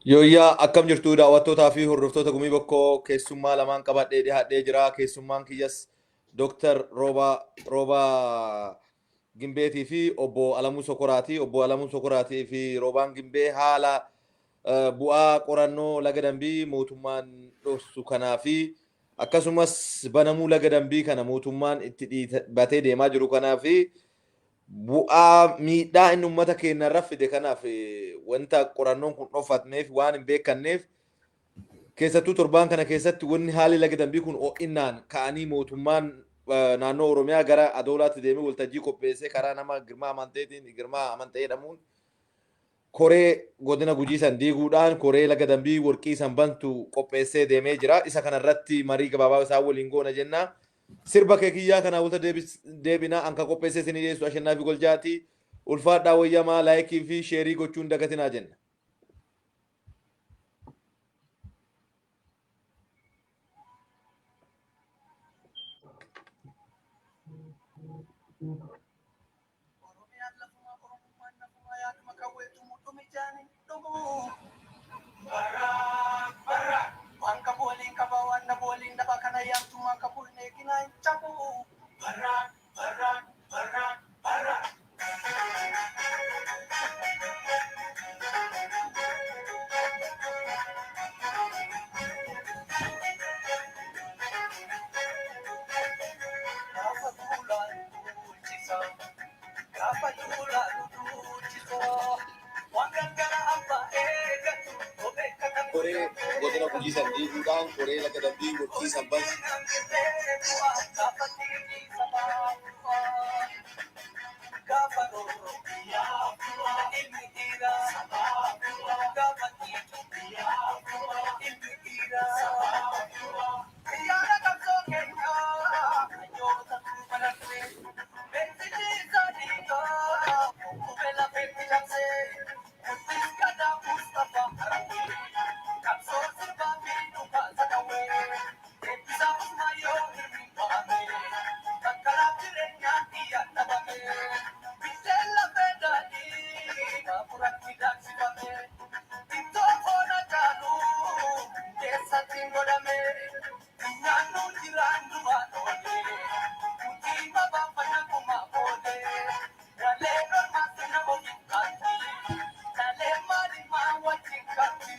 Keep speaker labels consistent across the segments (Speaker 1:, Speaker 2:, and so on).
Speaker 1: Yooyyaa, akkam jirtu daawwattootaa fi hordoftoota Gumii Bokkoo? Keessummaa lamaan qabadhee dhiyaadhee jira. Keessummaan kiyyas Dooktar Roobaa Gimbeetii fi Obbo Alamuu Sokoraati. Obbo Alamuu Sokoraatii fi Roobaan Gimbee haala bu'aa qorannoo laga dambii mootummaan dhoksu kanaa fi akkasumas banamuu laga dambii kana mootummaan itti dhiibatee deemaa jiru kanaa fi bu'aa miidhaa inni uummata keenya irra fide kanaaf, wanta qorannoon kun dhokfameef waan hin beekanneef, keessattuu torbaan kana keessatti wanni haalli laga dambii kun ho'innaan ka'anii mootummaan naannoo Oromiyaa gara Adoolaatti deemee waltajjii qopheessee karaa nama Girmaa Amanteetiin, Girmaa Amantee jedhamuun, koree godina Gujii san diiguudhaan koree laga dambii warqii san bantu qopheessee deemee jira. Isa kanarratti marii gabaabaa isaan waliin goona jenna. Sirba keekiyyaa kanaa walitti deebinaa. Anka qopheessee isinii dhiyeessu Ashannaa fi Goljaati. Ulfaadhaa, wayyamaa, like fi share gochuun dagatinaa jenna.
Speaker 2: Oromiyaan lafumaa, Oromummaan nafumaa, yaaduma qawweetu mudhumi jaaniin dhumu. Barraaq barraaq. Waan qabu waliin qaba, waan dhabu waliin dhaba, kana yaamtummaan qabu hin eeginaa hin cabu. Barraaq barraaq barraaq barraaq. Gaafa duulaan duulchisa. Gaafa duulaan duulchisa. Waan gargara abbaa eeggatu. Obeekkatan.
Speaker 1: Koree godina Gujii san diiguudhaan koree laga dambii warqii san bantu.
Speaker 2: Gaafa dhiigni sabaa gaafa roorroo ilmi dhiiraa gaafa dhiitu ilmi dhiiraa xiyyaara qabsoo keenyaa hayyoota balaqqee beeksisi isaa dhiigaa qubee lafeetti cabsee guddis gadaa Mustafaa Harawwee qabsoo sirbaa fi dhugaa sadawwee eebbisaa Usmaayyoo hirriin ba'ame bakkalaaf jireenyaan dhiyyaan dhabame biddeen lafee daadhii baaburatti daaksifame ittoo foona caaluu keessatti godhame nyaannu jiraan duraan oole nuti babaafana kumaa oole galee dormaatti nama ofiif kaatti dhalee maalimaa wajjin kaatti.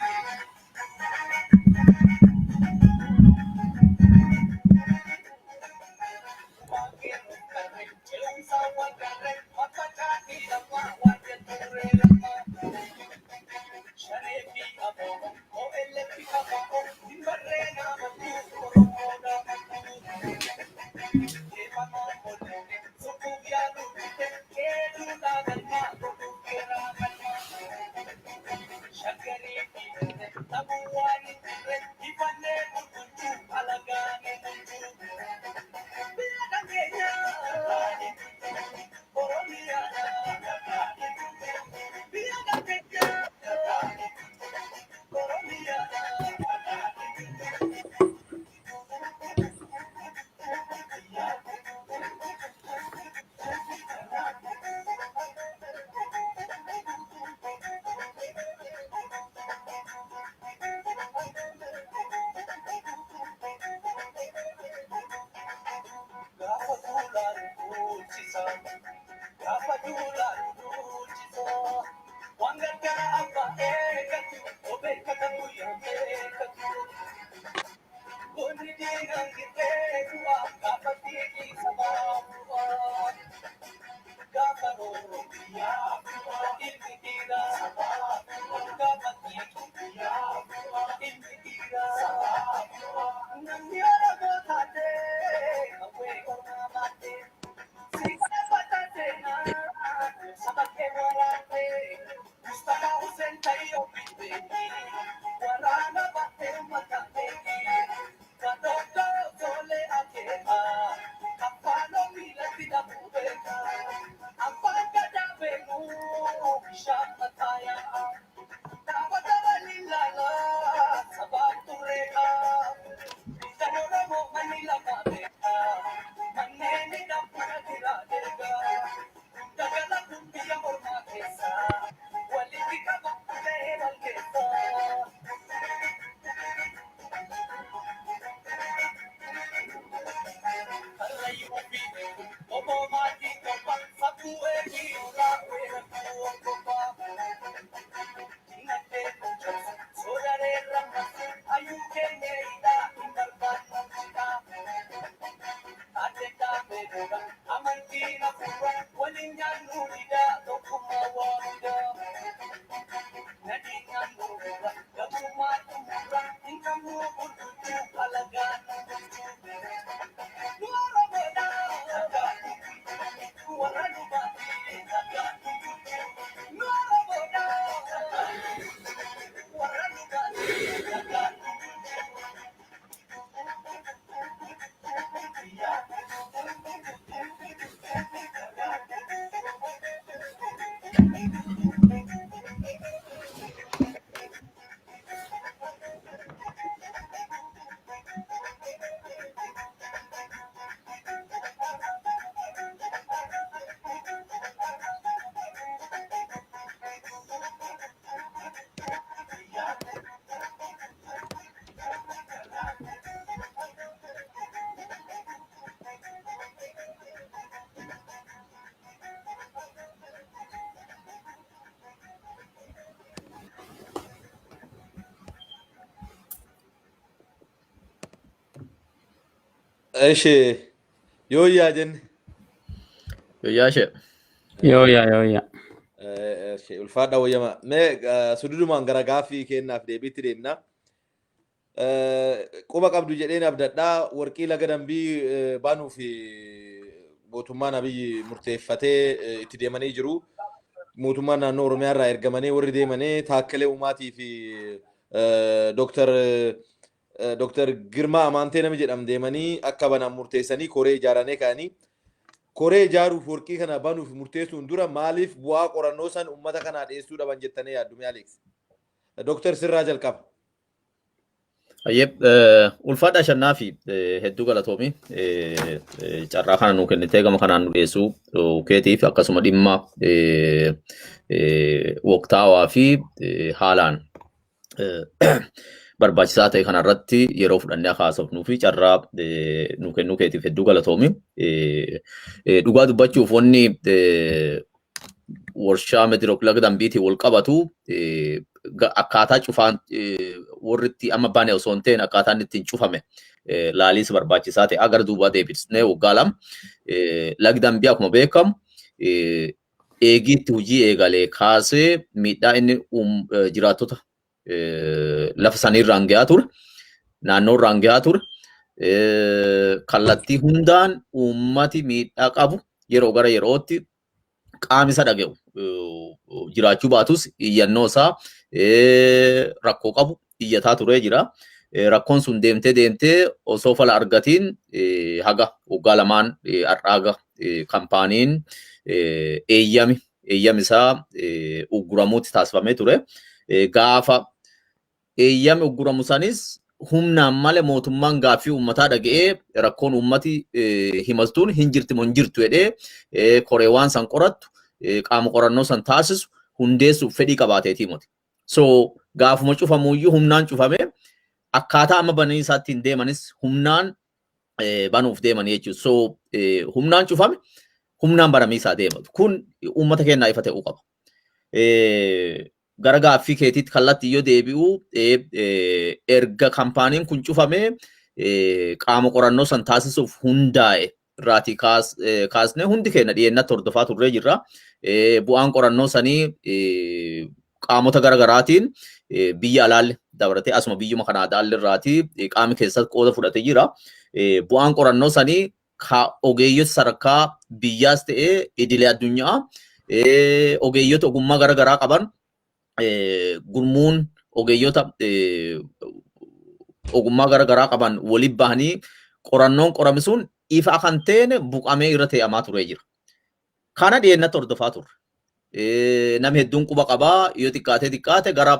Speaker 2: Gaafa duulaan duulchisa. Gaafa duulaan duulchisa. Waan gargara abbaa eeggatu. Obeekkatan guyyaa beekkatu. Goonni diinaan qixxee du'a. Gaafa dhiigni sabaa bu'a. Gaafa roorroo biyyaa ilmi dhiiraa. Gaafa dhiitu ilmi dhiiraa. Namni Oromoo taatee qawwee ormaa baattee. Si seenaa saba kee waraabee Mustapha Hussein Tayyoo Bibeeki waraana battee uummata beeki Kadoodoo tole akeeka Kaffaaloo miilatti dhabuu beeka Abbaan gadaa beeku.
Speaker 1: Ishee yoo yaa jenne.
Speaker 3: Yooyyaa ishee.
Speaker 4: Yooyyaa yooyyaa.
Speaker 1: Ishee ulfaadha wayyama. Mee sududumaan gara gaaffii kennaaf deebiitti deemna. Quba qabdu jedheen abdadhaa, warqii Laga Dambii banuuf mootummaan Abiyyi murteeffatee itti deemanii jiru. Mootummaan naannoo Oromiyaa irraa ergamanii warri deemanii Taakkalee Uumaatii fi Dooktar Girmaa Amaantee nami jedham deemanii akka banan murteessanii koree ijaaranii ka'anii. Koree ijaaruuf, warqii kana banuuf murteessuun dura maaliif bu'aa qorannoo san uummata kanaa dhiyeessuu dhaban jettanii yaaddu, mee Aleeks? Dooktar, sirraa jalqaba.
Speaker 3: Ayyee, ulfaadha shannaa fi hedduu galatoomi, carraa kana nuu kennitee gama kanaan nu dhiyeessuu keetiif, akkasuma dhimma waqtaawaa fi haalaan barbaachisaa ta'e kanarratti yeroo fudhannee haasofnuu fi carraa nuu kennuu keetiif hedduu galatoomi. Dhugaa dubbachuuf, wanni warshaa Meedirook Laga Dambiitiin wal qabatu akkaataa cufaan warri itti amma bane osoo hin ta'in akkaataan ittiin cufame laaliis barbaachisaa ta'e gara duubaa deebisnee waggaa 2. Lagi Dambii akkuma beekamu eegiitti hojii eegalee kaasee miidhaa inni jiraattota lafa saniirraan gahaa ture, naannoorraan gahaa ture, kallattii hundaan uummati miidhaa qabu yeroo gara yerootti qaami isa dhaga'u jiraachuu baatus iyyannoo isaa rakkoo qabu iyyataa turee jira. Rakkoon sun deemtee deemtee osoo fala argatiin haga waggaa 2n har'aaga kaampaaniin eeyyami isaa ugguramuutti taasifamee ture. Gaafa eeyyami ugguramu sanis humnaan malee mootummaan gaaffii uummataa dhaga'ee rakkoon uummati himaltuun hin jirti moo hin jirtu jedhee koree waan san qorattu, qaama qorannoo san taasisu hundeessuuf fedhii qabaateetii miti. So gaafuma cufamuyyuu humnaan cufame, akkaataa amma banii isaatti hin deemanis humnaan banuuf deemanii jechuudha. So humnaan cufame, humnaan banamii isaa deema. Kun uummata keenyaa ifa ta'uu qaba. Gara gaaffii keetiitti kallattii yoo deebi'u, erga kaampaaniin kun cufame qaama qorannoo san taasisuuf hundaa'e irraatii kaasnee hundi keenya dhiyeennatti hordofaa turree jirra. Bu'aan qorannoo sanii qaamota garaagaraatiin biyya alaalle dabalatee asuma biyyuma Kanaadaallee irraatii qaami keessatti qooda fudhatee jira. Bu'aan qorannoo sanii ogeeyyota sadarkaa biyyaas ta'ee idilee addunyaa, ogeeyyota ogummaa garaagaraa qaban, gurmuun ogeeyyota ogummaa garaagaraa qaban waliin bahanii qorannoon qorame sun ifa kan ta'e buqamee irra ta'amaa turee jira. Kana dhiyeennatti hordofaa turre. Namni hedduun quba qabaa, yoo xiqqaatee xiqqaate gara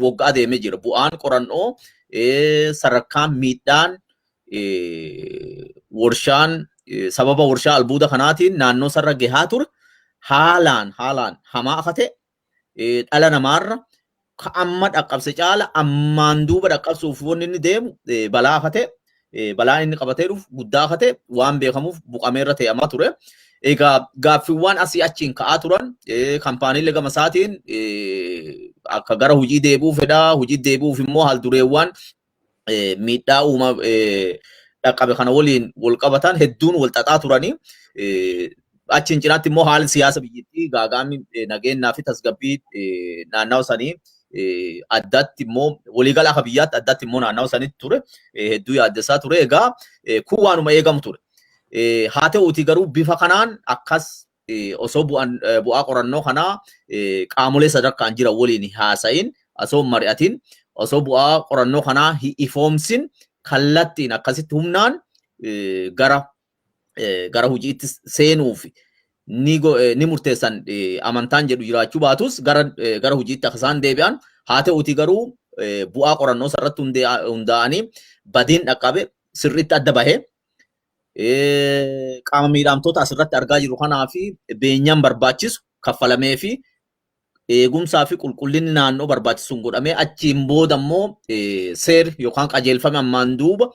Speaker 3: waggaa deemee jira. Bu'aan qorannoo sadarkaan miidhaan warshaan sababa warshaa albuuda kanaatiin naannoo sarara gahaa ture haalaan haalaan hamaa akka ta'e, dhala namaarra ka amma dhaqqabse caala ammaan duuba dhaqqabsuuf wanni inni deemu balaa akka ta'e, balaan inni qabatee dhufu guddaa akka ta'e waan beekamuuf buqamee irra ta'amaa ture. Egaa gaaffiiwwan asii achiin ka'aa turan, kaampaaniilee gama isaatiin akka gara hojii deebi'uu fedhaa, hojii deebi'uuf immoo haal-dureewwan miidhaa uuma dhaqqabe kana waliin wal qabatan hedduun wal xaxaa turanii. Achiin cinaatti immoo haalli siyaasa biyyattii, gaagaamni nageenyaa fi tasgabbii naannawa sanii addatti immoo waliigala akka biyyaatti, addatti immoo naannawa sanitti ture hedduu yaaddessaa ture. Egaa kun waanuma eegamu ture. Haa ta'uuti garuu bifa kanaan akkas osoo bu'aa qorannoo kanaa qaamolee sadarkaan jiran waliin haasa'in, osoo mari'atin, osoo bu'aa qorannoo kanaa ifoomsin kallattiin akkasitti humnaan gara hojiitti seenuuf ni murteessan amantaan jedhu jiraachuu baatus, gara hojiitti akka isaan deebi'an, haa ta'uuti garuu bu'aa qorannoo irratti hundaa'anii badiin dhaqqabe sirriitti adda bahee qaama miidhamtoota asirratti argaa jiru kanaa fi beenyaan barbaachisu kaffalamee fi eegumsaa fi qulqullinni naannoo barbaachisuun godhamee, achiin booda immoo seerri yookaan qajeelfame ammaan duuba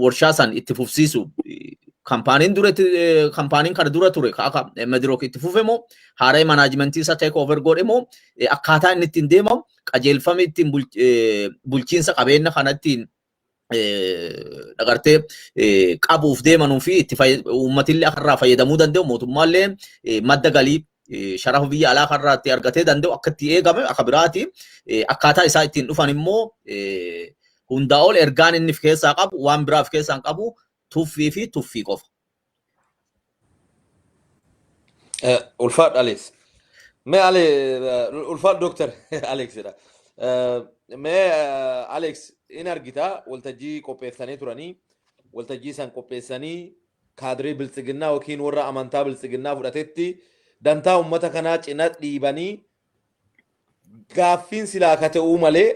Speaker 3: warshaa san itti fufsiisu, kaampaaniin dura kaampaaniin kana dura ture akka Madirook itti fufe moo haaraa manaajimentii isaa take over godhe moo, akkaataa inni ittiin deemamu, qajeelfame ittiin bulchiinsa qabeenya kana ittiin Dhagartee qabuuf deemanuu fi itti uummatillee akka irraa fayyadamuu danda'u, mootummaallee madda galii sharafa biyya alaa kan irraa itti argatee danda'u akka itti eegame akka biraati. Akkaataa isaa ittiin dhufan immoo hundaa ol ergaan inni of keessaa qabu waan biraa of keessaa hin qabu, tuffii fi tuffii qofa.
Speaker 1: Ulfaadhu Alex. Mee Ale, ulfaadhu Dooktar Alex jedha. Mee Alex, in argita waltajjii qopheessanii turanii, waltajjii san qopheessanii kaadiree biltsiginnaa yookiin warra amantaa biltsiginnaa fudhatetti dantaa uummata kanaa cina dhiibanii, gaaffiin silaa akka ta'uu malee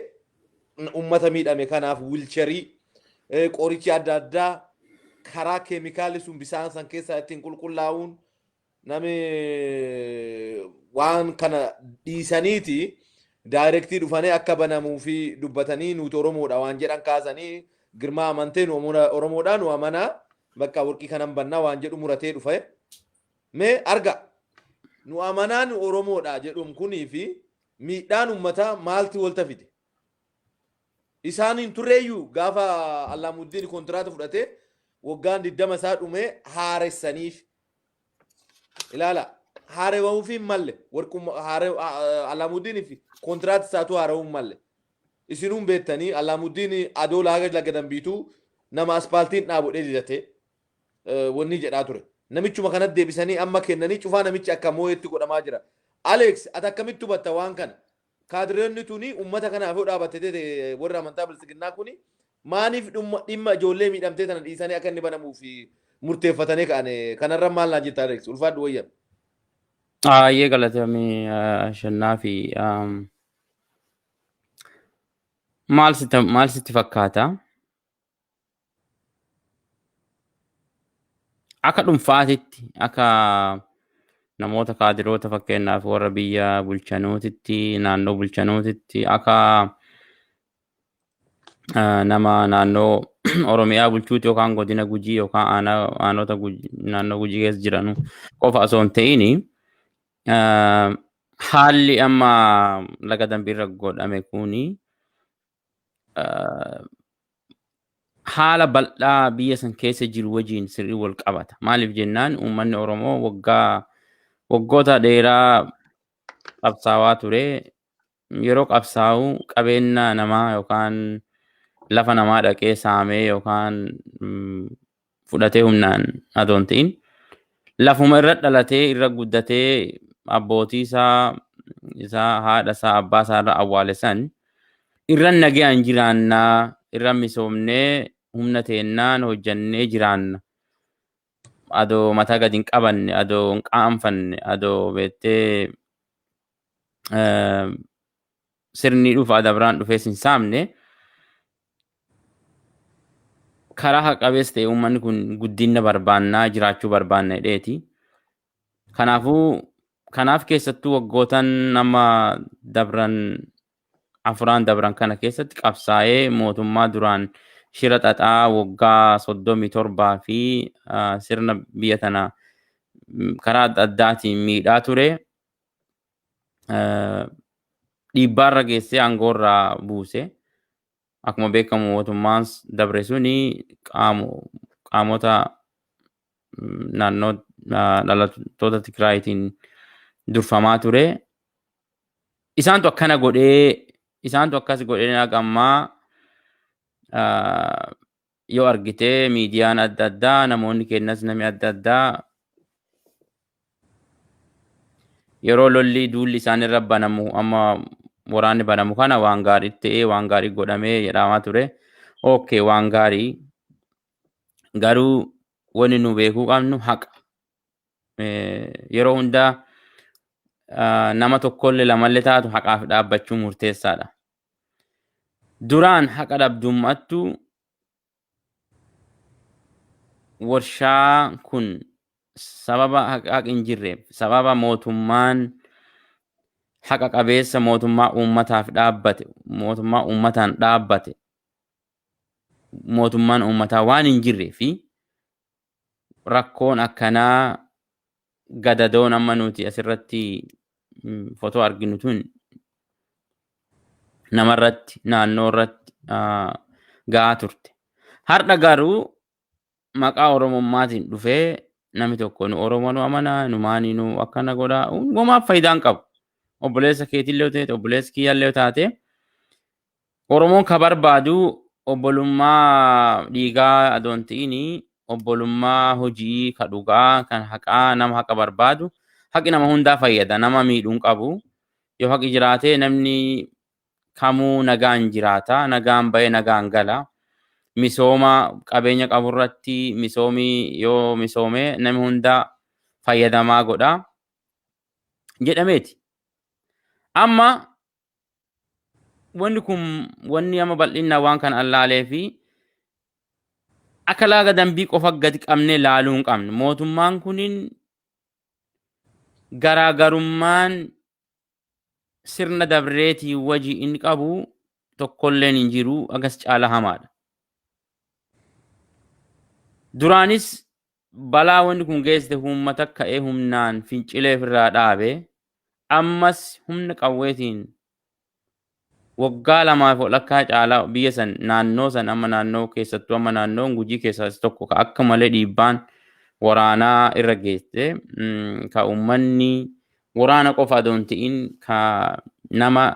Speaker 1: uummata miidhame kanaaf wiilcharii, qorichi adda addaa karaa keemikaalli sun bisaan san keessaa ittiin qulqullaa'uun nami waan kana dhiisaniiti direct dhufanii akka banamuu fi dubbatanii, nuti Oromoodha waan jedhan kaasanii, girmaa amantee nu Oromoodha, nu amanaa, bakka warqii kanan bannaa waan jedhu muratee dhufe. Mee arga, nu amanaa, nu Oromoodha jedhuun kunii fi miidhaan uummataa maalti walta fide? Isaan hin turreeyyuu gaafa Allaamuddin kontiraata fudhatee waggaan 20 isaa dhumee haaressaniif. Ilaala, haarewamuu fi hin malle warquma Allaamuddin fi kontiraata isaatu haarewuu hin malle. Isinuun beektanii, Allaamuddin adoo laaga laga dambiituu nama aspaaltiin dhaabudhee didatee wanni jedhaa ture. Namichuma kanatti deebisanii amma kennanii cufaa namichi akka moo'etti godhamaa jira. Alex, ati akkamitti hubatta waan kana? Kaadiroonni tuni uummata kanaaf yoo dhaabatte, warri amantaa biltsiginnaa kuni maaliif dhimma ijoollee miidhamtee tana dhiisanii akka inni banamuu fi murteeffatanii ka'an? Kanarra maal naan jetta, Alex? Ulfaadhu wayya.
Speaker 4: Baay'ee galatamii Shannaa fi maal sitti fakkaata? Akka dhuunfaatitti, akka namoota kaadiroota, fakkeenyaaf warra biyya bulchanuutitti, naannoo bulchanuutitti, akka nama naannoo Oromiyaa bulchuuti yookaan godina Gujii yookaan aanota naannoo Gujii keessa jiranu qofa osoo hin ta'in, haalli amma laga dambiirra godhame kuni haala bal'aa biyya san keessa jiru wajjin sirrii wal qabata. Maaliif jennaan, uummanni Oromoo waggoota dheeraa qabsaawaa ture. Yeroo qabsaa'u qabeenya namaa yookaan lafa namaa dhaqee saamee yookaan fudhatee humnaan adoo hin ta'in, lafuma irra dhalatee irra guddatee abbootii isaa, haadha isaa, abbaa isaa irra awwaale san irra nagayaan jiraannaa, irra misoomnee, humna teennaan hojjannee jiraanna. Adoo mataa gadi hin qabanne, adoo hin qaanfanne, adoo beektee sirni dhufa adabraan dhufees hin saamne, karaa haqa-qabeessa ta'e uummanni kun guddina barbaannaa, jiraachuu barbaanna jedheeti. Kanaafuu kanaaf keessattuu waggootan nama dabran afuraan dabran kana keessatti qabsaa'ee mootummaa duraan shira xaxaa waggaa 37 fi sirna biyya tana karaa adda addaatiin miidhaa ture. Dhiibbaarra geessee aangoorraa buuse. Akkuma beekamu mootummaan dabre suni qaamota naannoo dhalattoota Tigraayitiin durfamaa ture. Isaantu akkana godhee, isaantu akkas godhee, haga ammaa yoo argite miidiyaan adda addaa, namoonni kennas, namni adda addaa yeroo lolli duulli isaan irra banamu, amma waraanni banamu kana, waan gaarii ta'ee waan gaarii godhamee jedhamaa ture. Okay, waan gaarii, garuu wanni nu beekuu qabnu haqa. Yeroo hundaa nama tokkollee lamallee taatu haqaaf dhaabbachuun murteessaadha. Duraan haqa dhabdummaattu warshaa kun sababa haqi hin jirreef, sababa mootummaan haqa qabeessa, mootummaa uummataaf dhaabbate, mootummaa uummataan dhaabbate, mootummaan uummataa waan hin jirree fi rakkoon akkanaa gadadoon amma nuti asirratti fotoo arginu tun namarratti, naannoo irratti gahaa turte. Har'a garuu maqaa Oromummaatiin dhufee namni tokko nu Oromoo nu amanaa, nu maanii, nu akkana godhaa, homaa faayidaa hin qabu. Obboleessa keetillee yoo ta'e, obboleessa kiyyallee yoo taate, Oromoon ka barbaadu obbolummaa dhiigaa adoon ta'in obbolummaa hojii ka dhugaa, kan haqaa, nama haqa barbaadu. Haqi nama hundaa fayyada, nama miidhuu hin qabu. Yoo haqi jiraate namni kamuu nagaan jiraata, nagaan bahee nagaan gala. Misooma qabeenya qaburratti misoomii yoo misoome namni hunda fayyadamaa godha jedhameeti. Amma wanni kun, wanni amma bal'inaa waan kana allaalee fi akka laaga dambii qofa gadi qabnee laaluu hin qabnu. Mootummaan kunin garaagarummaan sirna dabreetii wajii inni qabu tokkolleen hin jiru, agas caala hamaadha. Duraanis balaa wanni kun geessite uummata ka'ee humnaan fincilee ofirraa dhaabe, ammas humna qawweetiin waggaa 2f walakkaa caalaa biyya san, naannoo san, amma naannoo keessattuu, amma naannoo Gujii keessaa tokko ka akka malee dhiibbaan waraanaa irra geesse, ka uummanni waraana qofa adoon hin ta'in ka nama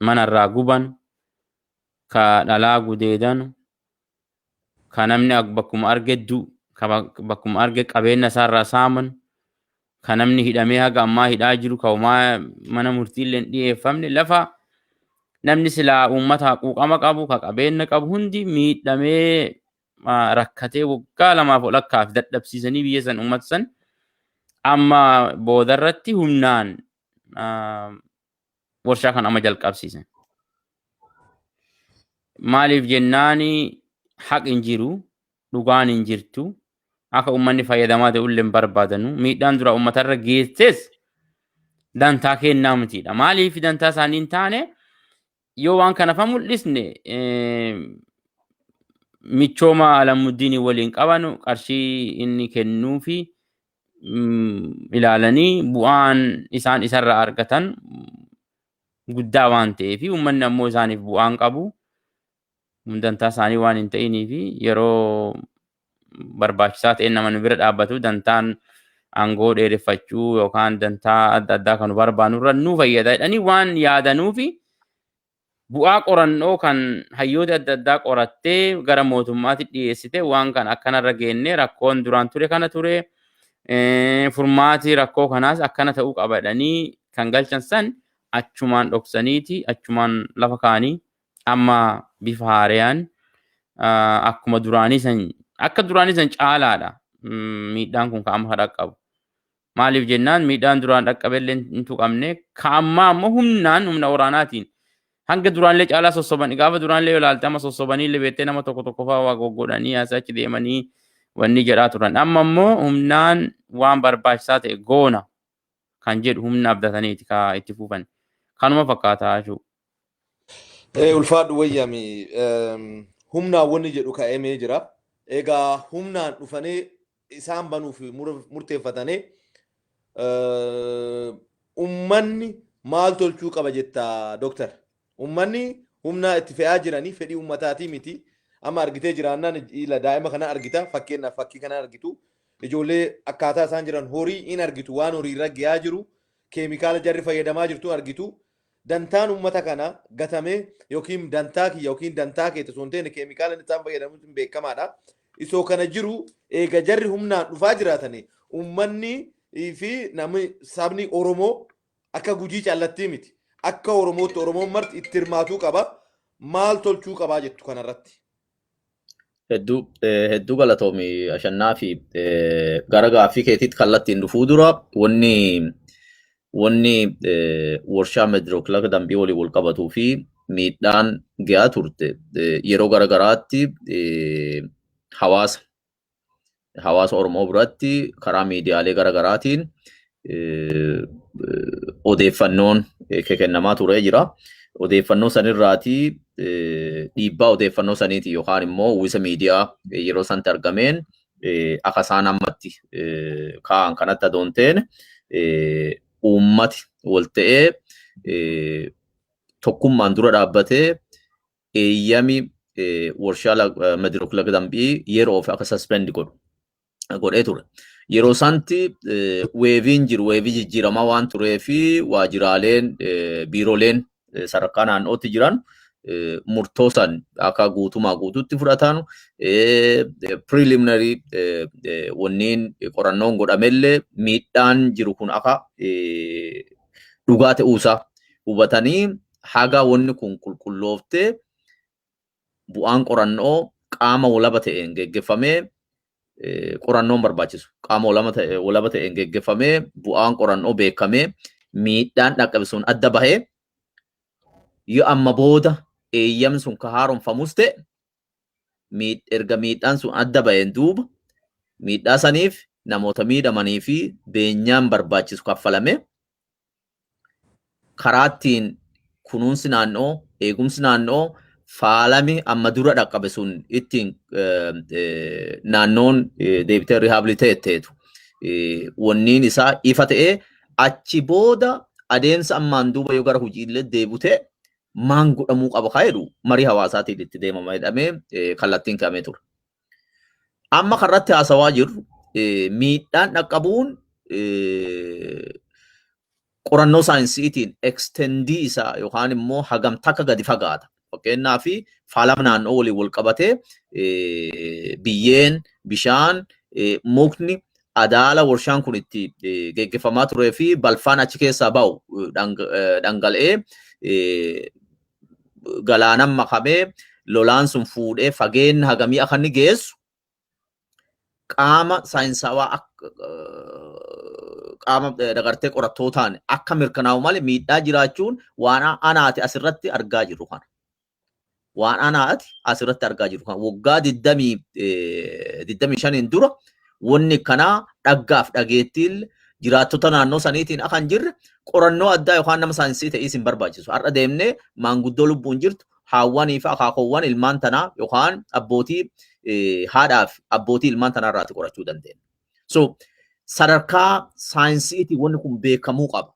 Speaker 4: manarraa guban, ka dhalaa gudeedan, ka namni bakkuma arge du'u, ka bakkuma arge qabeenya isaarraa saaman, ka namni hidhamee haga ammaa hidhaa jiru, ka homaa mana murtiillee hin dhiyeeffamne, lafa namni silaa uummata quuqama qabu, ka qabeenya qabu hundi miidhamee rakkatee waggaa 2f walakkaaf dadhabsiisanii biyya san, uummata san amma boodarratti humnaan warshaa kan amma jalqabsiisan. Maaliif jennaani haqi hin jiru, dhugaan hin jirtu, akka uummanni fayyadamaa ta'ullee hin barbaadanu. Miidhaan dura uummatarra geesses dantaa kennaa mitiidha. Maaliif dantaa isaanii hin taane? Yoo waan kana fa mul'isne, michooma Alamuddiinii waliin qabanu, qarshii inni kennuufi ilaalanii bu'aan isaan isarraa argatan guddaa waan ta'eef, uummanni ammoo isaaniif bu'aan qabu, dantaa isaanii waan hin ta'inii fi yeroo barbaachisaa ta'e nama nu bira dhaabbatu, dantaan aangoo dheereffachuu yookaan dantaa adda addaa kan nu barbaannu irra nu fayyada jedhanii waan yaadanuufi bu'aa qorannoo kan hayyoota adda addaa qorattee gara mootummaatti dhiyeessite, waan kan akkanarra geenne, rakkoon duraan ture kana ture, furmaati rakkoo kanaas akkana ta'uu qaba jedhanii kan galchan san achumaan dhoksaniiti, achumaan lafa kaanii amma bifa haarayaan akkuma duraanii san, akka duraanii san caalaadha miidhaan kun ka amma dhaqqabu. Maaliif jennaan miidhaan duraan dhaqqabellee hin tuqamne, ka ammaa ammoo humnaan, humna waraanaatiin hanga duraanillee caalaa sossoban. Gaafa duraanillee yoo ilaalte, amma sossobanii illee beektee nama tokko tokko fa'aa waa goggodhanii asii achi deemanii wanni jedhaa turan. Amma immoo humnaan waan barbaachisaa ta'e goona kan jedhu humna abdataniiti ka itti fufan. Kanuma fakkaataa jechuudha.
Speaker 1: Ulfaadhu wayyami, humnaan wanni jedhu ka'amee jira. Egaa humnaan dhufanii isaan banuuf murteeffatanii ummanni maal tolchuu qaba jetta, Dooktar? Ummanni humna itti fe'aa jiranii fedhii ummataatii miti. Amma argitee jiraannaan ila daa'ima kana argita, fakkeenyaaf fakkii kana argitu. Ijoollee akkaataa isaan jiran, horii in argitu, waan horii irra gahaa jiru, keemikaala jarri fayyadamaa jirtu argitu. Dantaan ummata kana gatamee yookiin dantaa kiyya yookiin dantaa keessa osoo hin ta'in keemikaala inni isaan fayyadamu sun beekamaadha. Isoo kana jiru, eega jarri humnaan dhufaa jiraatanii, ummanni fi namni sabni Oromoo akka Gujii callattii miti. Akka Oromootti Oromoon marti itti hirmaatuu qaba. Maal tolchuu qabaa jettu kanarratti?
Speaker 3: Hedduu hedduu galatoomi Ashannaa. Fi gara gaaffii keetiitti kallattiin dhufuu dura, wanni warshaa Midroc laga dambii waliin wal qabatuu fi miidhaan gahaa turte yeroo gara garaatti hawaasa Oromoo biratti karaa miidiyaalee gara garaatiin odeeffannoon kennamaa turee jira. Odeeffannoo sanirraatii, dhiibbaa odeeffannoo saniiti yookaan immoo uwwisa miidiyaa yeroo sanatti argameen akka isaan ammatti kaa'an kanatti adoon ta'een, uummati wal ta'ee tokkummaan dura dhaabbatee eeyyami warshaa Madirook Laga Dambii yeroof akka suspend godhu godhee ture. Yeroo sanatti wave-iin jiru wave jijjiiramaa waan turee fi waajjiraaleen, biirooleen sadarkaa naannootti jiran murtoo san akka guutumaa guutuutti fudhatan, preliminary wanniin qorannoon godhamellee miidhaan jiru kun akka dhugaa ta'uusaa hubatanii, haga wanni kun qulqullooftee bu'aan qorannoo qaama walaba ta'een geggeeffamee, qorannoon barbaachisu qaama walaba ta'een geggeeffamee, bu'aan qorannoo beekamee, miidhaan dhaqqabe sun adda bahee, yoo amma booda eeyyamni sun ka haaromfamus ta'e, erga miidhaan sun adda baheen duuba miidhaa saniif namoota miidhamanii fi beenyaan barbaachisu kaffalame, karaa ittiin kunuunsi naannoo, eegumsi naannoo, faalami amma dura dhaqqabe sun ittiin naannoon deebitee rehabilitate ta'etu wanniin isaa ifa ta'ee, achi booda adeemsa ammaan duuba yoo gara hojiilee deebi'u ta'e maan godhamuu qaba kaa jedhu marii hawaasaatiin itti deemama jedhamee kallattiin kaa'amee ture. Amma karratti haasawaa jirru miidhaan dhaqqabuun qorannoo saayinsiitiin extent-ii isaa yookaan immoo hagam takka gadi fagaata. Fakkeenyaaf, faalama naannoo waliin wal qabatee biyyeen, bishaan, mukni adaala warshaan kun itti geggeeffamaa turee fi balfaan achi keessaa ba'u dhangala'ee galaanan makamee lolaan sun fuudhee fageenya hagamii akka inni geessu qaama saayinsawaa, qaama dagartee qorattootaan akka mirkanaa'u malee miidhaa jiraachuun waan anaati asirratti argaa jirru kana. Waan anaati asirratti argaa jirru kana. Waggaa 25n dura wanni kanaa dhaggaaf dhageettiin jiraattota naannoo saniitiin akka hin jirre qorannoo addaa yookaan nama saayinsii ta'ii hin barbaachisu. Har'a deemnee maanguddoo lubbuun jirtu, haawwanii fi akaakoowwan ilmaan tanaa yookaan abbootii, haadhaaf abbootii ilmaan tanaa irraati qorachuu dandeenya. So sadarkaa saayinsiitiin wanni kun beekamuu qaba.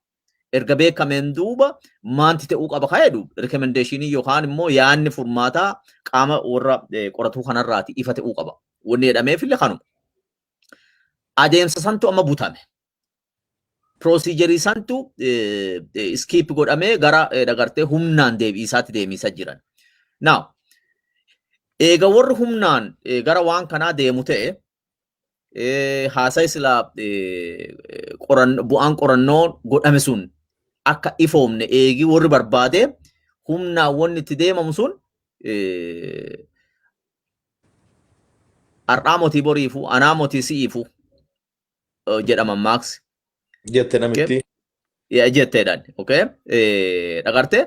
Speaker 3: Erga beekameen duuba maanti ta'uu qaba ka jedhu recommendation-ii yookaan immoo yaadni furmaataa qaama warra qoratuu kanarraati ifa ta'uu qaba. Wanni jedhameef illee kanuma. Adeemsa santu amma butame. Procedure-ii santu skip godhamee gara dagartee humnaan deebiisaatti deemiisa jiran. Now, eega warri humnaan gara waan kanaa deemu ta'e, haasaa silaa bu'aan qorannoo godhame sun akka ifoomne eegii warri barbaade humnaan wanni itti deemamu sun, har'aa motii boriifu anaa motii si'iifu jedhama maaks.
Speaker 1: Jette namitti.
Speaker 3: Jetteedhaan. Okay. Dhagartee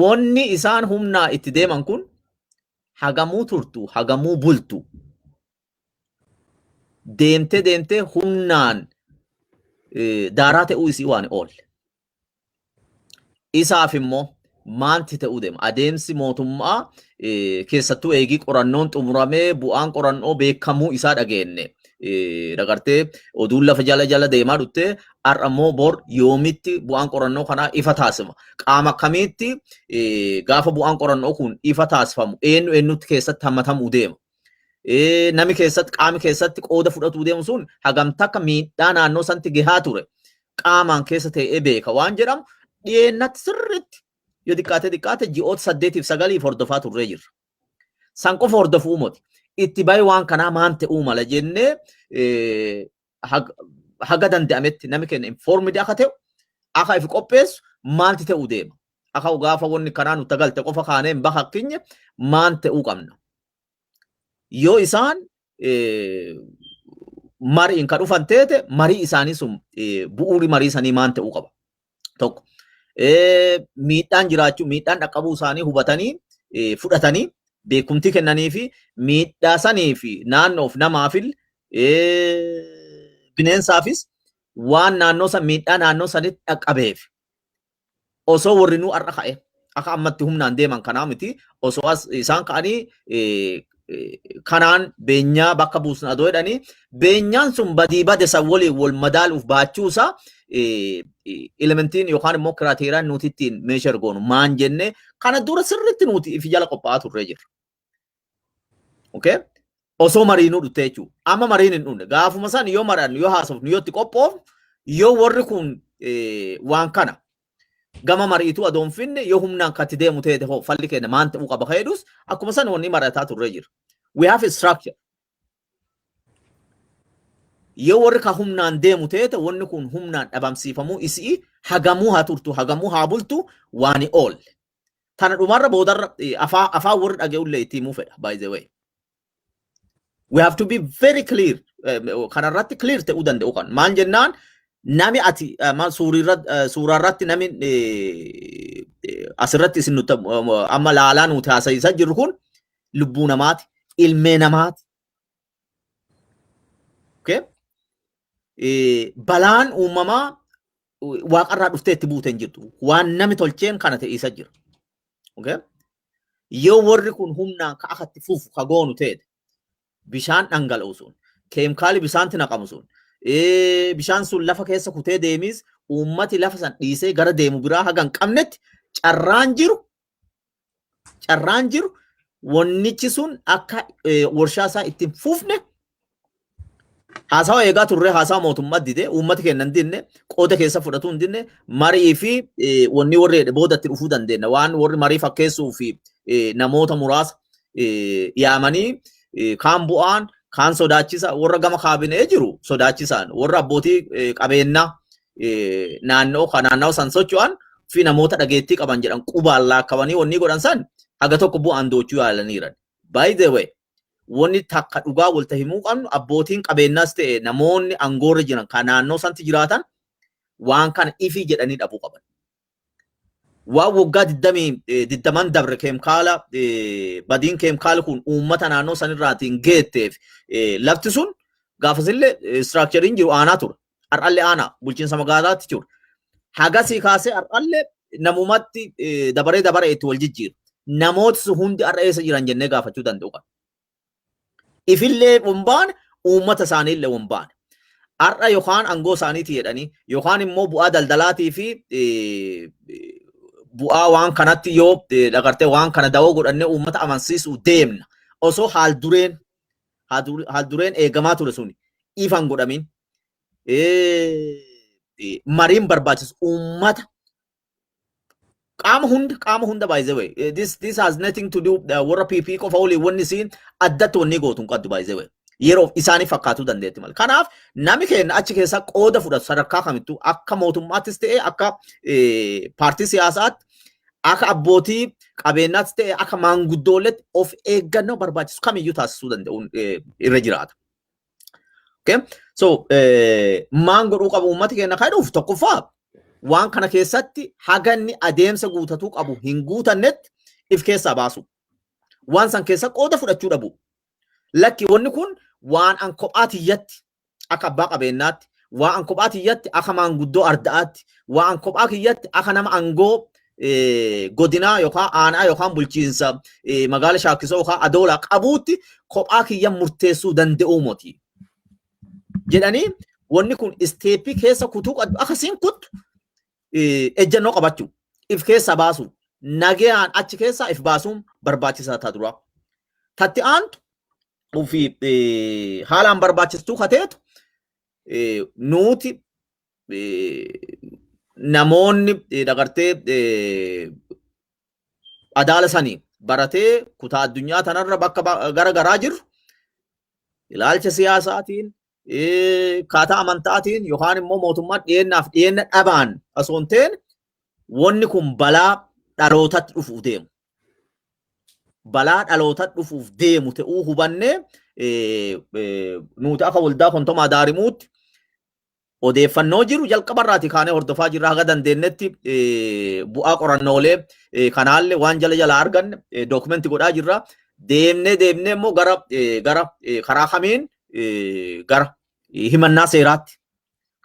Speaker 3: wanni isaan humnaa itti deeman kun hagamuu turtu, hagamuu bultu, deemtee deemtee humnaan daaraa ta'uu isii waan oolle. Isaaf immoo maanti ta'uu deema? Adeemsi mootummaa keessattuu eegii qorannoon xumuramee bu'aan qorannoo beekamuu isaa dhageenne. Dagartee oduun lafa jala jala deemaa dhuttee, har'a immoo bor yoomitti bu'aan qorannoo kanaa ifa taasifama? Qaama akkamiitti gaafa bu'aan qorannoo kun ifa taasifamu eenyu eenyutti keessatti hammatamuu deema? Nami keessatti, qaami keessatti qooda fudhatuu deemu sun hagam takka miidhaa naannoo sanatti gahaa ture qaamaan keessa ta'ee beeka waan jedhamu dhiyeennatti sirriitti yoo xiqqaate xiqqaate ji'oota 8f 9f hordofaa turree jirra. San qofa hordofuu moti. Itti bahe waan kanaa maan ta'uu mala jennee haga danda'ametti nami keenya informed akka ta'u, akka ifi qopheessu, maalti ta'uu deema. Akka gaafa wanni kanaa nutti galte qofa kaanee hin baha kinye maan ta'uu qabna. Yoo isaan mariin ka dhufan teete, marii isaanii sun bu'uuri marii sanii maan ta'uu qaba. Tokko, miidhaan jiraachuu, miidhaan dhaqqabuu isaanii hubatanii fudhatanii beekumtii kennanii fi miidhaa sanii fi naannoof, namaafil, bineensaafis waan naannoo san, miidhaa naannoo sanitti dhaqqabeef, osoo warri nuu har'a ka'e akka ammatti humnaan deeman kanaa miti, osoo as isaan ka'anii kanaan beenyaa bakka buusna adoo jedhanii, beenyaan sun badii bade san waliin wal madaaluuf baachuusaa element-iin yookaan immoo criteria-an nuti ittiin measure goonu maan jennee kana dura sirriitti nuti ifi jala qophaa'aa turree jirra. Okay? Osoo mariinuu dhufte jechuudha. Amma mariin hin dhufne. Gaafuma san yoo mari'annu, yoo haasofnu, yoo itti qophoofnu, yoo warri kun waan kana gama mariituu adoon finne yoo humnaan katti deemu ta'e hoo, falli keenya maan ta'uu qaba jedhus akkuma san wanni mari'ataa turre jira. We have a structure. Yoo warri ka humnaan deemu ta'e, wanni kun humnaan dhabamsiifamuu isii hagamuu haa turtu, hagamuu haa bultu, waan oolle. Tana dhumarra boodarra afaan warri dhaga'ullee itti himuu fedha, by the way. We have to be very clear. Kanarratti clear ta'uu danda'u kan. Maal jennaan, nami ati maal suuraarratti nami asirratti isin nutti amma laalaa nuti haasa'isaa jirru kun lubbuu namaati, ilmee namaati. Okay? Balaan uumamaa waaqarraa dhuftee itti buute hin jirtu. Waan nami tolcheen kana ta'isa jira. Okay? Yoo warri kun humnaan ka akatti fufu ka goonu ta'e, bishaan dhangala'u sun, keemikaali bishaanti naqamu sun, bishaan sun lafa keessa kutee deemis, uummati lafa san dhiisee gara deemu biraa haga hin qabnetti, carraan jiru wannichi sun akka warshaa isaa ittiin fufne haasawa eegaa turre. Haasawa mootummaa dide, uummati keenya hin dinne, qooda keessa fudhatuu hin dinne. Marii fi wanni warri boodatti dhufuu dandeenya, waan warri marii fakkeessuu fi namoota muraasa yaamanii, kaan bu'aan kaan sodaachisa, warra gama kaabinee jiru sodaachisaan, warra abbootii qabeenyaa naannoo kan naannoo san socho'an fi namoota dhageettii qaban jedhan qubaan laakkawanii wanni godhan san haga tokko bu'aan doochuu yaalaniiran. By the way, wanni takka dhugaa walta himuu qabnu, abbootiin qabeenyaas ta'e namoonni aangoorra jiran kan naannoo sanatti jiraatan waan kana ifii jedhanii dhabuu qaban. Waan waggaa 20n dabre keemikaala badiin keemikaala kun uummata naannoo sanirraatiin geetteef, lafti sun gaafasillee structureiin jiru aanaa ture. Har'allee aanaa bulchiinsa magaalaatti ture. Hagasii kaasee har'allee namumatti dabaree dabaree itti wal jijjiira. Namooti sun hundi har'a eessa jiran jennee gaafachuu danda'u qaba. Ifillee wambaan uummata isaaniillee wambaan. Har'a yookaan aangoo isaaniiti jedhanii yookaan immoo bu'aa daldalaatii fi bu'aa waan kanatti yoo dhagartee waan kana dawoo godhannee uummata amansiisuu deemna. Osoo haal dureen eegamaa ture sun ifan godhamin, mariin barbaachisu uummata qaama hunda, by the way, this has nothing to do warra PP qofa waliin. Wanni isiin addatti wanni gootu hin qabdu, by the way, yeroo isaanii fakkaatuu dandeetti malee. Kanaaf nami keenya achi keessa qooda fudhatu sadarkaa kamittuu, akka mootummaattis ta'e, akka paartii siyaasaatti, akka abbootii qabeenyaattis ta'e, akka maanguddooletti of eeggannoo barbaachisu kamiyyuu taasisuu danda'uun irra jiraata. Okay? So maan godhuu qabu uummati keenya kan dhufu? Tokkoffaa, waan kana keessatti haganni adeemsa guutatuu qabu hin guutannetti if keessaa baasu. Waan san keessa qooda fudhachuu dhabu. Lakki, wanni kun waan an kophaa tiyyatti akka abbaa qabeenyaatti, waan an kophaa tiyyatti akka maanguddoo arda'aatti, waan an kophaa kiyyatti akka nama aangoo godinaa yookaan aanaa yookaan bulchiinsa magaala Shaakkisoo yookaan Adoolaa qabuutti kophaa kiyya murteessuu danda'uu moti. Jedhanii wanni kun stepii keessa kutuu qabdu akkasiin kuttu ejjennoo qabachuu, if keessa baasu, nagayaan achi keessaa if baasuun barbaachisaa ta'a dura. Tatti aantu ofii haalaan barbaachistuu kateetu, nuti namoonni dagartee adaala sanii baratee kutaa addunyaa tanarra bakka gara garaa jirru, ilaalcha siyaasaatiin, kaataa amantaatiin yookaan immoo mootummaan dhiyeennaaf dhiyeenna dhabaan osoo hin ta'in, wanni kun balaa dhalootatti dhufuuf deemu. Balaa dhalootatti dhufuuf deemu ta'uu hubannee, nuti akka waldaa Kontomaa Daarimuutti odeeffannoo jiru jalqabarraati kaanee hordofaa jirra. Haga dandeenyetti bu'aa qorannoolee kanaallee waan jala jala arganne document godhaa jirra. Deemnee deemnee immoo gara karaa kamiin gara himannaa seeraatti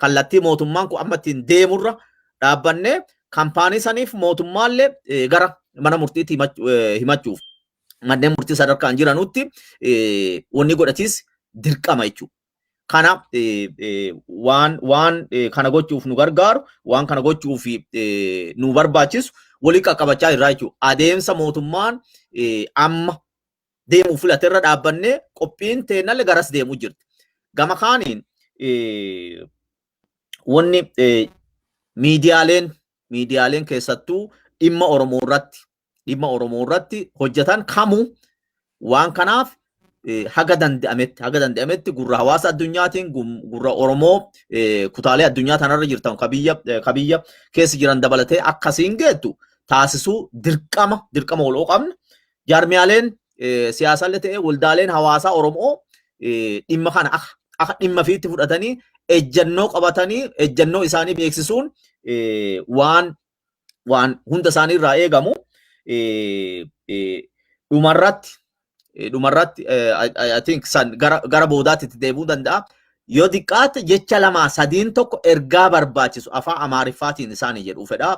Speaker 3: kallattii mootummaan kun amma ittiin deemurra dhaabbannee kaampaanii saniif mootummaallee gara mana murtiitti himachuuf manneen murtii sadarkaan jiranutti wanni godhatis dirqama jechuudha. Kana waan kana gochuuf nu gargaaru, waan kana gochuuf nu barbaachisu walii qaqqabachaa jirra jechuudha. Adeemsa mootummaan amma deemuu filate irra dhaabbannee qophiin teennallee garas deemuu jirti. Gama kaaniin wanni miidiyaaleen keessattuu dhimma Oromoo irratti hojjetan kamuu waan kanaaf haga danda'ametti gurra hawaasa addunyaatiin, gurra Oromoo kutaalee addunyaa tanarra jirtan, ka biyya keessa jiran dabalatee, akkasiin geettu taasisuu dirqama waloo qabna. Jaarmiyaaleen siyaasaallee ta'ee waldaaleen hawaasaa Oromoo dhimma kana akka dhimma fiitti fudhatanii ejjannoo qabatanii ejjannoo isaanii beeksisuun waan hunda isaanii irraa eegamu. Dhumarratti, I think san gara boodaatti itti deebi'uu danda'a. Yoo xiqqaate jecha lamaa sadiin tokko ergaa barbaachisu afaan Amaariffaatiin isaanii jedhuu fedha.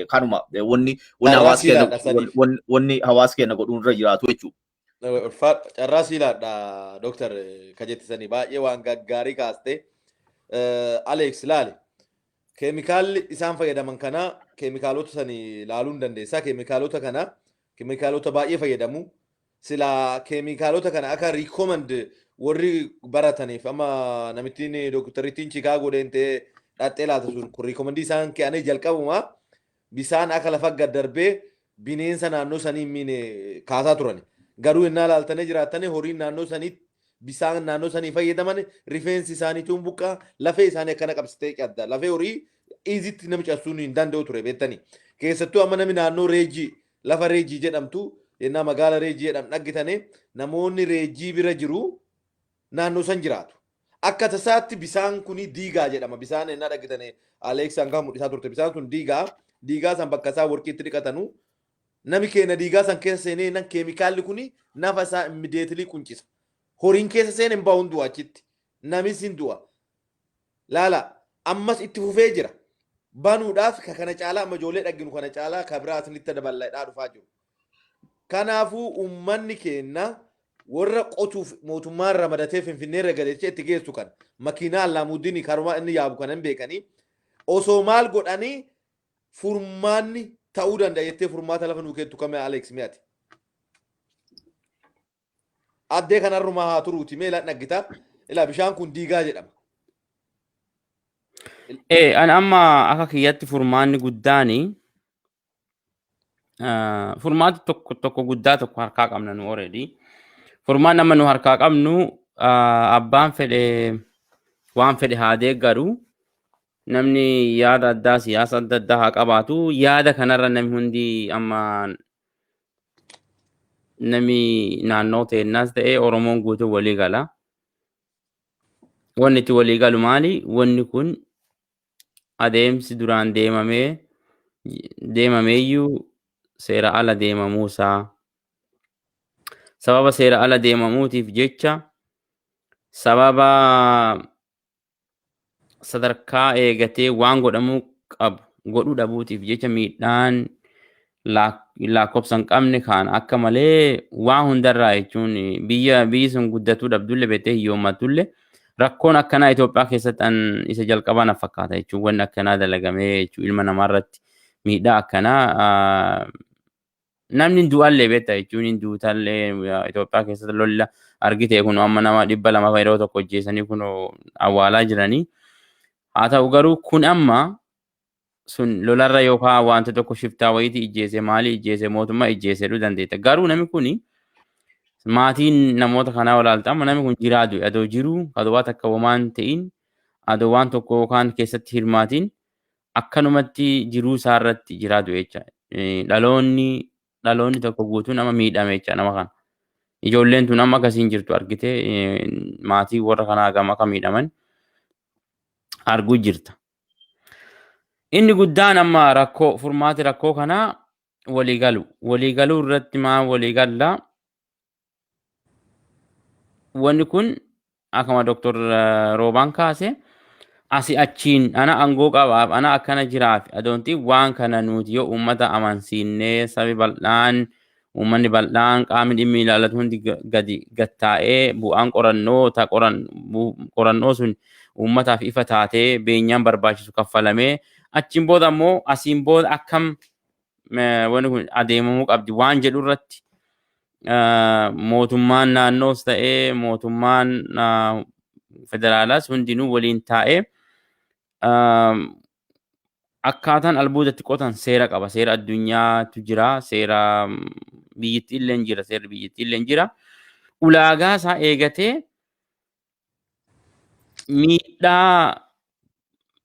Speaker 3: Kanuma wanni hawaasa keenya godhuun irra jiraatu jechuudha.
Speaker 1: Carraa siilaadha, Dooktar, ka jettisanii baay'ee waan gaggaarii kaaste. Alex, laali. Keemikaalli isaan fayyadaman kana, keemikaalota sanii ilaaluu hin dandeessaa. Keemikaalota kana, keemikaalota baay'ee fayyadamu. Sila keemikaalota kana akka recommend warri barataniif, amma namittiin dooktarittiin Chicago deemtee dhaxxee laata sun kun recommend isaan ke'anii jalqabuma bisaan akka lafa gad darbee bineensa naannoo sanii miine kaasaa turan. Garuu innaa laaltanii jiraattanii, horiin naannoo sanii bisaan naannoo sanii fayyadaman rifeensi isaanii buqqaa, lafee isaanii akkana qabsitee qabda. Lafee horii izitti nami cabsuun hin danda'u ture, beektanii. Keessattuu amma nami naannoo Reejii, lafa Reejii jedhamtu, yennaa magaala Reejii jedhamu dhaggitanii, namoonni Reejii bira jiru naannoo san jiraatu. Akka tasaatti bisaan kuni diigaa jedhama. Bisaan yennaa dhaggitanii, Aleeksaan kan mul'isaa turte, bisaan sun diigaa. Diigaa san bakka isaa warqiitti dhiqatanu. Nami keenya diigaa san keessa seenee nan keemikaalli kuni nafa isaa immediately quncisa. Horiin keessa seenee hin bahu, hin du'a achitti. Namis hin du'a. Laala, ammas itti fufee jira. Banuudhaaf ka kana caalaa, amma ijoollee dhagginu kana caalaa ka biraa isinitti daballadhaa dhufaa jiru. Kanaafuu uummanni keenya warra qotuuf mootummaan ramadatee Finfinnee irra gadeechee itti geessu kana, makiinaa Allaamuddin karuma inni yaabu kana hin beekanii, osoo maal godhanii furmaanni ta'uu danda'a jettee furmaata lafa nuu kennitu kame, Alex, mi'ati? Addee kanarrumaa haa turuuti, mee dhaggita. Ilaa, bishaan kun diigaa jedhama.
Speaker 4: Ani amma akka kiyyatti furmaanni guddaani furmaata tokko tokko guddaa tokko harkaa qabna nu already. Furmaanni amma nu harkaa qabnu, abbaan fedhe waan fedhe haa deeggaru. Namni yaada addaa, siyaasa adda addaa haa qabaatu. Yaada kanarra namni hundi, amma namni naannoo teennaas ta'ee Oromoon guutuu walii gala. Wanni itti walii galu maali? Wanni kun adeemsi duraan deemamee deemameeyyuu seera ala deemamuusaa. Sababa seera ala deemamuutiif jecha, sababa sadarkaa eegatee waan godhamuu qabu godhuu dhabuutiif jecha, miidhaan lakkoofsa hin qabne kaan akka malee waan hundarraa jechuun biyyi sun guddatuu dhabdullee, beektee, hiyyoommattullee, rakkoon akkanaa Itoophiyaa keessatti an isa jalqabaa na fakkaata jechuun, wanni akkanaa dalagamee jechuun ilma namaarratti miidhaa akkanaa, namni hin du'allee, beekta, jechuun hin duutallee. Itoophiyaa keessatti lolla argite kun amma nama 200 yeroo tokko hojjeessanii kun awwaalaa jiranii. Haa ta'u garuu, kun amma sun lolarra yookaan wanta tokko shiftaa wayiiti ijjeese, maalii ijjeese, mootummaa ijjeese jedhuu dandeetta. Garuu namni kuni, maatiin namoota kanaa olaalta, amma namni kun jiraa du'e adoo jiruu, adoo waan takka homaan ta'in, adoo waan tokko yookaan keessatti hirmaatiin, akkanumatti jiruu isaa irratti jiraa du'e jecha. Dhaloonni tokko guutuun nama miidhame jecha nama kana. Ijoolleen tun amma akkasiin jirtu argite, maatii warra kanaa gama akka miidhaman arguu jirta. Inni guddaan amma rakkoo, furmaati rakkoo kanaa walii galu. Walii galuu irratti maa walii galla? Wanni kun akkuma Dooktor Roobaan kaase, asi achiin ana aangoo qabaaf, ana akkana jiraaf adoonti, waan kana nuti yoo uummata amansiinnee, sabi bal'aan, uummanni bal'aan, qaamni dhimmi ilaallatu hundi gadi gattaa'ee, bu'aan qorannoo ta qorannoo sun uummataaf ifa taatee, beenyaan barbaachisu kaffalamee, achiin booda ammoo asiin booda akkam wanni kun adeemamuu qabdi waan jedhu irratti Mootummaan naannoos ta'ee mootummaan federaalaas hundinuu waliin taa'ee akkaataan albuuda itti qotan seera qaba. Seera addunyaatu jira. Seera biyyattii illee jira. Seerri biyyattii illee jira. Ulaagaa isaa eegatee miidhaa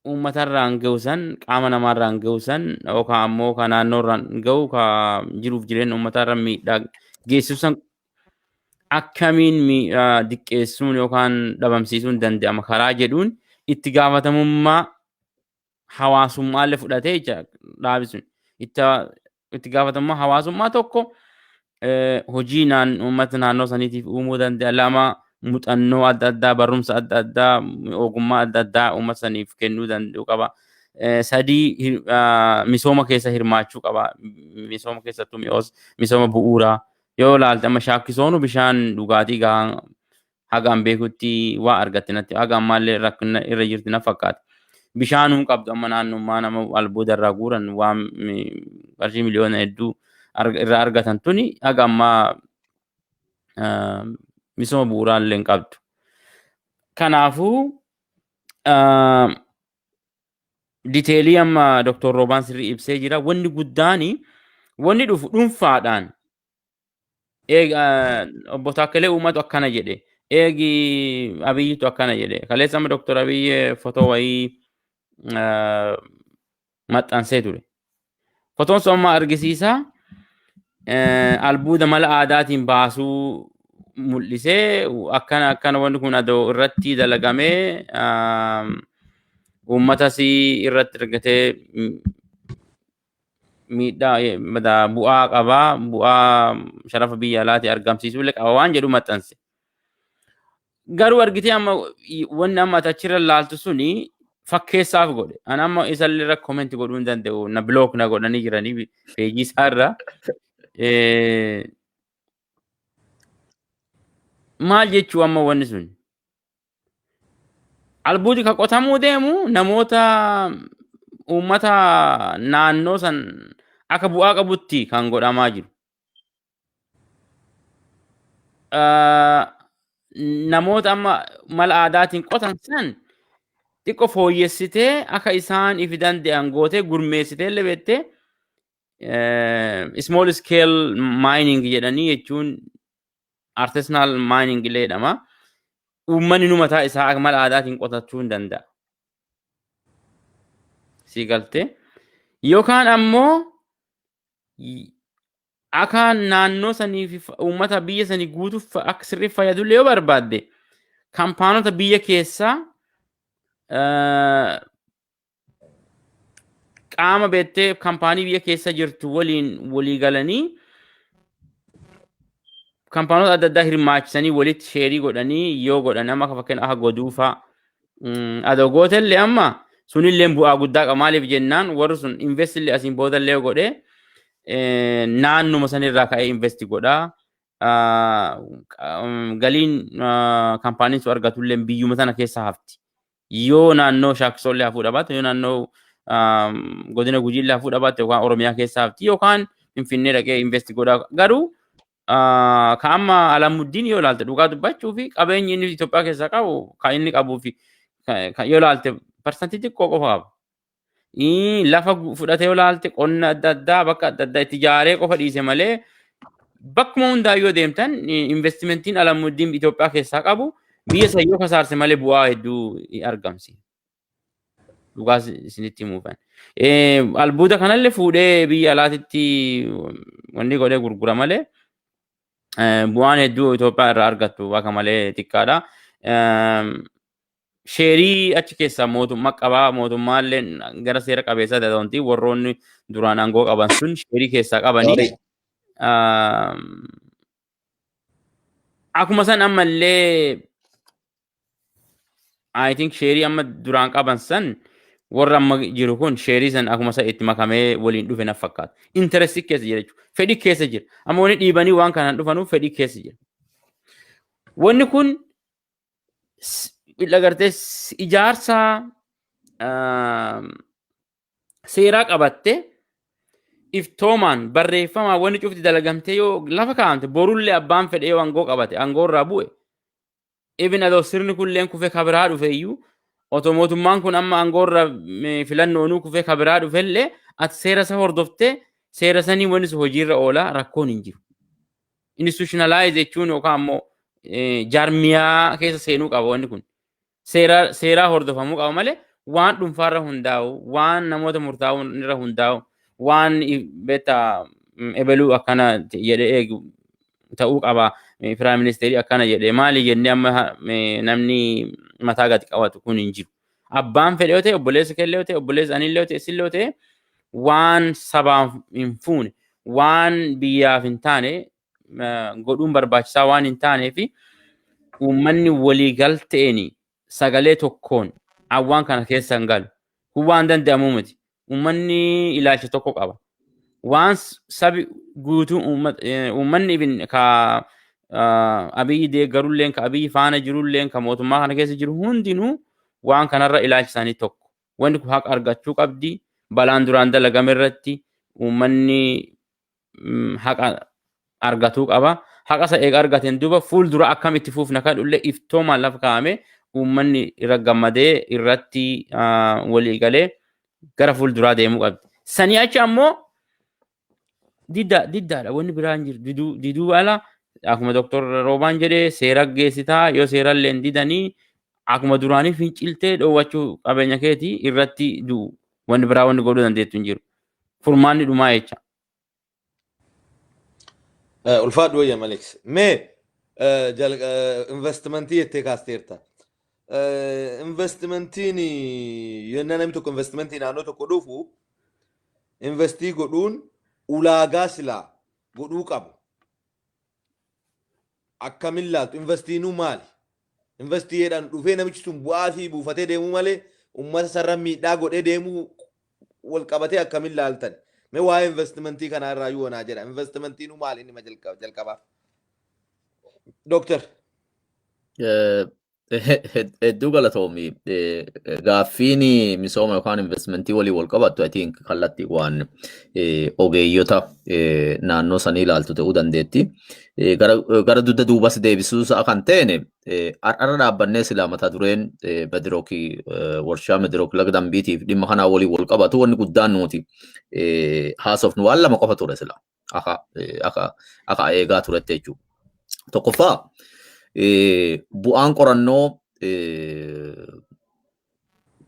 Speaker 4: uummatarraan gahu san, qaama namaarraan gahu san, yookaan ammoo ka naannoorraan gahu, ka jiruuf jireenya uummatarra miidhaa geessisu san akkamiin miidhaa diqqeessuun yookaan dhabamsiisuun danda'ama karaa jedhuun itti gaafatamummaa hawaasummaallee fudhatee jecha dhaabi sun itti gaafatamummaa hawaasummaa tokko hojii naan uummata naannoo saniitiif uumuu danda'a. Lama, muuxannoo adda addaa, barumsa adda addaa, ogummaa adda addaa uummata saniif kennuu danda'u qaba. Sadii, misooma keessa hirmaachuu qaba. Misooma keessattuu misooma bu'uuraa. Yoo ilaalte amma Shaakkisoonu bishaan dhugaatii gahaa haga an beekutti waa argatte natti haga ammaallee rakkina irra jirti na fakkaata. Bishaan hin qabdu. Amma naannummaa nama albuuda irraa guuran waan qarshii miliyoona hedduu irraa argatan tuni haga ammaa misooma bu'uuraa illee hin qabdu. Kanaafuu detail amma Dr. Roobaan sirrii ibsee jira. Wanni guddaani wanni dhufu dhuunfaadhaan eega obbo Taakkalee Uummatu akkana jedhe, eegi Abiyyitu akkana jedhe. Kaleessa amma Dr. Abiyyi fotoo wayii maxxansee ture. Fotoon sun amma argisiisa albuuda mala aadaatiin baasuu mul'isee, akkana akkana wanni kun adoo irratti dalagamee uummatas irratti argatee miidhaa bu'aa qabaa, bu'aa sharafa biyya alaatii argamsiisuu illee qaba waan jedhu maxxanse. Garuu argitee amma wanni amma ati achirra laaltu suni fakkeessaaf godhe. Ani amma isallee irra comment godhuu hin danda'u. Na block na godhanii jiranii peejii isaarra. Maal jechuu amma wanni sun? Albuudi ka qotamuu deemu namoota uummata naannoo san akka bu'aa qabutti kan godhamaa jiru. Namoota amma mala aadaatiin qotan san xiqqoo fooyyessitee akka isaan ifi danda'an gootee gurmeessitee illee beektee small scale mining jedhanii, jechuun artisanal mining illee jedhama. Uummanni nu mataa isaa akka mala aadaatiin qotachuu hin danda'a. Si galtee? Yookaan ammoo akka naannoo sanii fi uummata biyya sanii guutuuf akka sirrii fayyadullee yoo barbaadde, kaampaanota biyya keessaa qaama beektee kaampaanii biyya keessa jirtu waliin walii galanii kaampaanota adda addaa hirmaachisanii walitti share godhanii yoo godhan, amma akka fakkeenya akka goduufaa adoo gootellee amma sunillee bu'aa guddaa qaba. Maaliif jennaan, warri sun invest illee asiin boodallee yoo godhe naannuma sanirraa ka'ee invest godhaa. Galiin kaampaaniin sun argatullee biyyuma sana keessa hafti. Yoo naannoo Shaakkisoollee hafuu dhabaate, yoo naannoo godina Gujiillee hafuu dhabaate, yookaan Oromiyaa keessa hafti yookaan Finfinnee dhaqee invest godhaa. Garuu ka amma Alamuddiin yoo ilaalte, dhugaa dubbachuu fi qabeenyi inni Itoophiyaa keessaa qabu kan inni qabuu fi yoo ilaalte parsantii xiqqoo qofa qaba. Lafa fudhatee yoo ilaalte, qonna adda addaa bakka adda addaa itti ijaaree qofa dhiise malee, bakkuma hundaa yoo deemtan investimentiin Alamuddiin Itoophiyaa keessaa qabu biyya san yoo kasaarse malee bu'aa hedduu argamsi. Dhugaa isinitti himuufan. Albuuda kanallee fuudhee biyya alaatitti wanni godhee gurgura malee bu'aan hedduu Itoophiyaa irraa argattu akka malee xiqqaadha. Share achi keessaa mootummaa qabaa, mootummaallee gara seera qabeessaa ta'e warroonni duraan aangoo qaban sun share keessaa qabanii. Akkuma san ammallee I think share amma duraan qaban san warra amma jiru kun share san akkuma san itti makamee waliin dhufe na fakkaata. Interest keessa jira jechuudha. Fedhii keessa jira. Amma wanni dhiibanii waan kanaan dhufanuuf fedhii keessa jira. Wanni kun agartee ijaarsa seeraa qabatte Iftoomaan barreeffamaan wanni cufti dalagamtee yoo lafa kaa'amte, borullee abbaan fedhee yoo aangoo qabate, aangoo irraa bu'e. Even adoo sirni kunilleen kufee kabiraa dhufe iyyuu, otoo mootummaan kun amma aangoo irra filannoonuu kufee kabiraa dhufellee, ati seera isa hordoftee seera sanii wanni sun hojiirra oolaa, rakkoon hin jiru. Institutionalize jechuun yookaan ammoo jaarmiyaa keessa seenuu qaba wanni kun. Seera seeraa hordofamuu qaba malee waan dhuunfaarra hundaa'u, waan namoota murtaa'u irra hundaa'u, waan beektaa ebeluu akkana jedhee eegu ta'uu qaba. Prime ministerii akkana jedhee maali jennee amma namni mataa gadi qabatu kun hin jiru. Abbaan fedhe yoo ta'e, obboleessa keellee yoo ta'e, obboleessa anillee yoo ta'e, isillee yoo ta'e, waan sabaaf hin fuune, waan biyyaaf hin taane godhuun barbaachisaa waan hin taanee fi uummanni waliigalteen sagalee tokkoon waan kana keessa hin galu. Kun waan danda'amuu miti. Uummanni ilaalcha tokko qaba. Waan sabi guutuu uummanni ibin ka Abiyyi deeggarulleen, ka Abiyyi faana jirulleen, ka mootummaa kana keessa jiru hundinuu waan kanarra ilaalchi isaanii tokko. Wanni kun haqa argachuu qabdi. Balaan duraan dalagame irratti uummanni haqa argatuu qaba. Haqa isa eega argateen duuba fuuldura akkamitti fuufna kan dhullee iftoomaan lafa kaa'ame, uummanni irra gammadee irratti walii galee gara fuulduraa deemuu qabdi. Sanii achi ammoo didda diddaadha, wanni biraa hin jiru. Diduu diduu ala akkuma Doktor Roobaan jedhee seera geessitaa, yoo seerallee hin didanii akkuma duraanii finciltee dhoowwachuu qabeenya keetii irratti du'u. Wanni biraa wanni godhuu dandeettu hin jiru. Furmaanni dhumaa jecha.
Speaker 1: Ulfaadhu wayya Maleeks. Mee investimentii jettee kaasteerta. Investimentiin yennaa namni tokko investimentii naannoo tokko dhufu investii godhuun ulaagaa silaa godhuu qabu. Akkamin laaltu? Investiinuu maali? Investii jedhan dhufee namichi sun bu'aa fi buufatee deemuu malee uummata sarara miidhaa godhee deemuu wal qabatee akkamin laaltan? Mee waa'ee investimentii kanaa irraa yoo naa jedha. Investimentiinuu maali inni jalqabaa? Dooktar.
Speaker 3: Hedduu galatoomi. Gaaffiin misooma yookaan investimentii walii wal qabattu, I think, kallattii waan ogeeyyota naannoo sanii ilaaltu ta'uu dandeetti. Gara dugda duubas deebisuu isaa kan ta'e, har'a dhaabbannee silaa mata dureen Bedirookii, warshaa Bedirook laga Dambiitiif dhimma kanaa walii wal qabatu, wanni guddaan nuti haasofnu waan lama qofa ture sila akka eegaa turetti jechuudha. Tokkoffaa, bu'aan qorannoo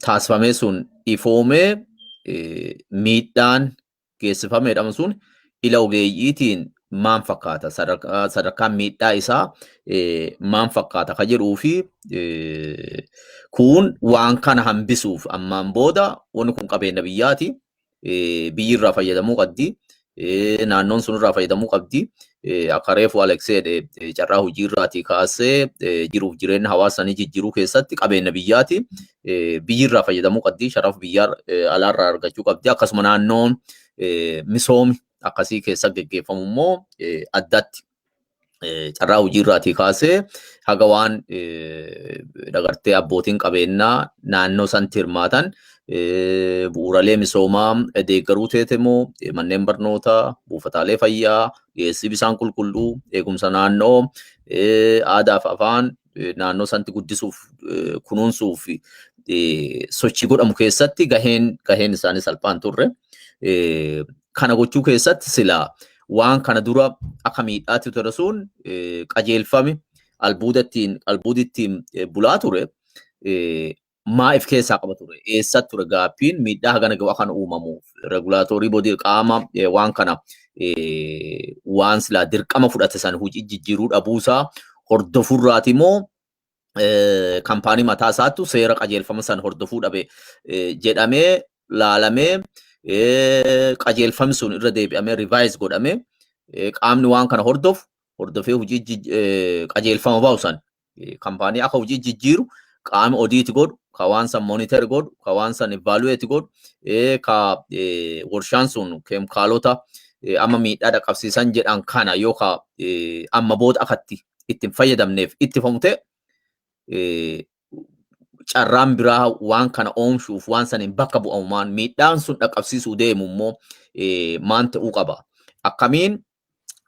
Speaker 3: taasifamee sun ifoomee miidhaan geessifamee jedhamu sun ila ogeeyyiitiin maan fakkaata, sadarkaan miidhaa isaa maan fakkaata ka jedhuu fi kun waan kana hambisuuf ammaan booda wanni kun qabeenya biyyaati. Biyyi irraa fayyadamuu qabdi. Naannoon sun irraa fayyadamuu qabdi. Akka reefu Aleksee carraa hojii irraatii kaasee jiruuf jireenya hawaasa sanii jijjiiruu keessatti qabeenya biyyaati. Biyyi irraa fayyadamuu qabdi. Sharafa biyyaa alaarraa argachuu qabdi. Akkasuma naannoon misoomi akkasii keessa geggeeffamu immoo addatti carraa hojii irraatii kaasee haga waan dagartee abbootiin qabeenyaa naannoo sanatti hirmaatan, bu'uuraalee misoomaa deeggaruu teete immoo manneen barnootaa, buufataalee fayyaa, dhiyeessii bishaan qulqulluu, eegumsa naannoo, aadaa fi afaan naannoo sanatti guddisuuf, kunuunsuuf sochii godhamu keessatti gaheen isaanii salphaan turre. Kana gochuu keessatti silaa waan kana dura akka miidhaatti ture sun qajeelfame albuuda ittiin albuudi ittiin bulaa ture maa if keessaa qaba ture? Eessatti ture gaaffiin miidhaa hagana gahu kan uumamuuf? Regulatory body, qaama waan kana waan silaa dirqama fudhate san hojii jijjiiruu dhabuusaa hordofurraati moo kaampaanii mataa isaattu seera qajeelfama san hordofuu dhabe jedhamee laalamee, qajeelfamni sun irra deebi'amee revise godhamee, qaamni waan kana hordofu hordofee hojii qajeelfama ba'u san kaampaanii akka hojii jijjiiru, qaami audit godhu, ka waan san monitor godhu, ka waan san evaluate godhu, ka warshaan sun keemikaalota amma miidhaa dhaqqabsiisan jedhan kana yoo ka amma booda akkatti itti hin fayyadamneef ittifamu ta'e, Carraan biraa waan kana oomishuuf waan saniin bakka bu'amu maan, miidhaan sun dhaqqabsiisuu deemu immoo maan ta'uu qaba? Akkamiin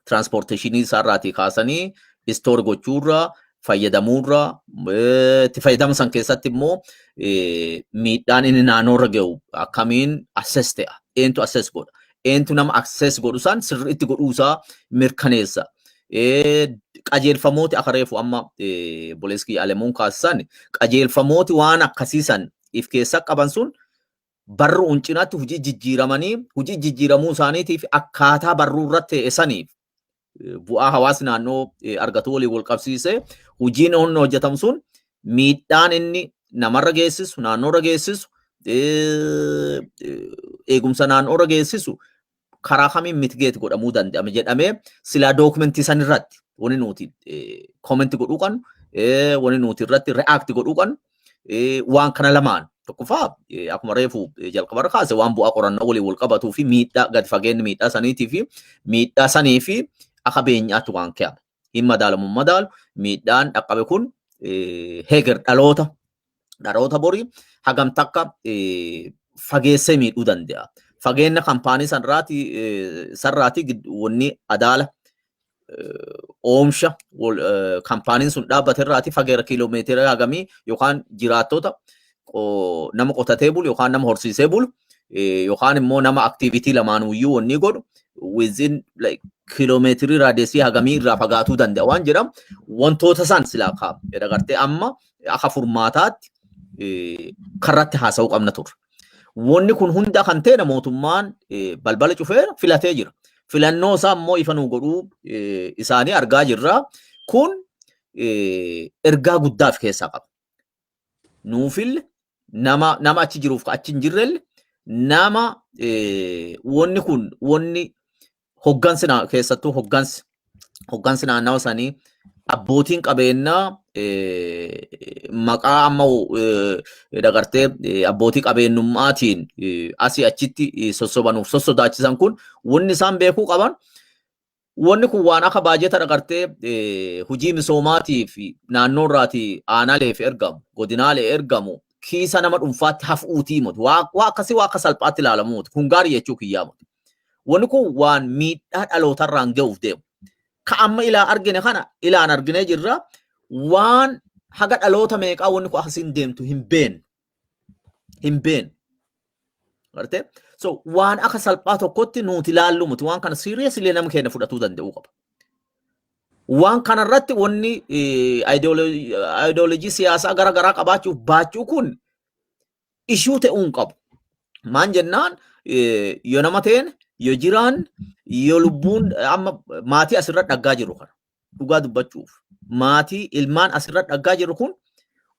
Speaker 3: transportation isaarraatii kaasanii store gochuurraa, fayyadamuurraa, itti fayyadama san keessatti immoo miidhaan inni naannoorra gahu akkamiin assess ta'a? Eentu assess godha? Eentu nama assess godhu san sirriitti godhuusaa mirkaneessa? Qajeelfamooti akka reefu amma Boleeskii Alemuun kaasisan, qajeelfamooti waan akkasiisan if keessa qaban sun barruun cinaatti hojii jijjiiramanii, hojii jijjiiramuu isaaniitiif akkaataa barruu irratti ta'e saniif bu'aa hawaasni naannoo argatu waliin wal qabsiisee hojiin inni hojjetamu sun miidhaan inni namarra geessisu, naannoorra geessisu, eegumsa naannoorra geessisu karaa kamiin mitigate godhamuu danda'ame jedhamee silaa document san irratti wani nuti comment godhuu qabnu, wani nuti irratti react godhuu qabnu waan kana lamaan. Tokkoffaa, akkuma reefu jalqabarra kaase, waan bu'aa qorannoo waliin wal qabatuu fi miidhaa gadi fageenyi miidhaa saniitii fi miidhaa sanii fi akka beenyaatti waan kaa'ame. Hin madaalamu madaalu, miidhaan dhaqqabe kun heger dhaloota borii hagam takka fageessee miidhuu danda'a? Fageenya kampaanii sarraati wanni adaala oomisha kampaaniin sun dhaabbate irraati fageera kiiloomeetira hagamii yookaan jiraattota, nama qotatee bulu yookaan nama horsiisee bulu yookaan immoo nama activity lamaanuyyuu wanni godhu within like kiiloomeetirii radius hagamii irraa fagaatuu danda'a waan jedhamu, wantoota san silaa kaa'ame gartee amma akka furmaataatti karratti haasa'uu qabna turre. Wanni kun hunda kan ta'e mootummaan balbala cufee filatee jira. Filannoo isaa immoo ifa nuu godhuu isaanii argaa jirra. Kun ergaa guddaa of keessaa qaba. Nuufille, nama achi jiruuf achi hin jirrelle, nama wanni kun wanni hoggansi, keessattuu hoggansi naannawa sanii, abbootiin qabeenyaa maqaa amma dagartee abbootii qabeenyummaatiin asii achitti sossobanuuf sossodaachisan kun wanni isaan beekuu qaban, wanni kun waan akka baajeta dagartee hojii misoomaatiif naannoo irraatii aanaaleef ergamu, godinaalee ergamu kiisa nama dhuunfaatti hafuutii muti. Waa akkasii waa akka salphaatti ilaalamu muti. Kun gaarii jechuu kiyyaa muti. Wanni kun waan miidhaa dhalootarraan ga'uuf deemu. Ka amma ilaa argine kana ilaan arginee jirra. Waan haga dhaloota meeqaa wanni kun akkasiin deemtu hin beenu. Hin beenu. Gartee? So waan akka salphaa tokkotti nuti ilaallu muti. Waan kana seriously nama keenya fudhatuu danda'uu qaba. Waan kanarratti wanni ideology siyaasaa gara garaa qabaachuuf baachuu kun issue ta'uu hin qabu. Maan jennaan, yoo nama ta'een, yoo jiraan, yoo lubbuun amma maatii asirra dhaggaa jiru kana dhugaa dubbachuuf, maatii ilmaan asirra dhaggaa jiru kun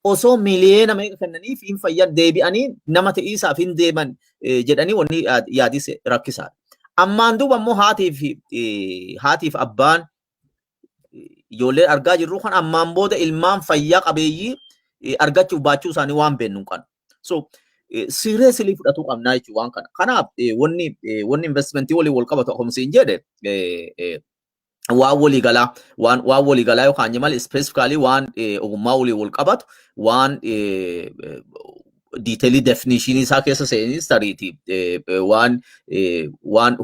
Speaker 3: osoo miliyeena meeqa kennaniif hin fayyan, deebi'anii nama ta'iisaaf hin deeman jedhanii wanni yaadis rakkisaadha. Ammaan duuba immoo haatiif abbaan ijoollee argaa jirru kan ammaan booda ilmaan fayyaa qabeeyyii argachuuf baachuu isaanii waan beeknu hin qabnu. So seriously fudhatuu qabnaa jechuudha waan kana. Kanaaf wanni investment waliin wal qabatu, akkuma siin jedhe, waan waliigalaa yookaan malee specifically waan ogummaa waliin wal qabatu, waan detail definition isaa keessa seenis tariiti waan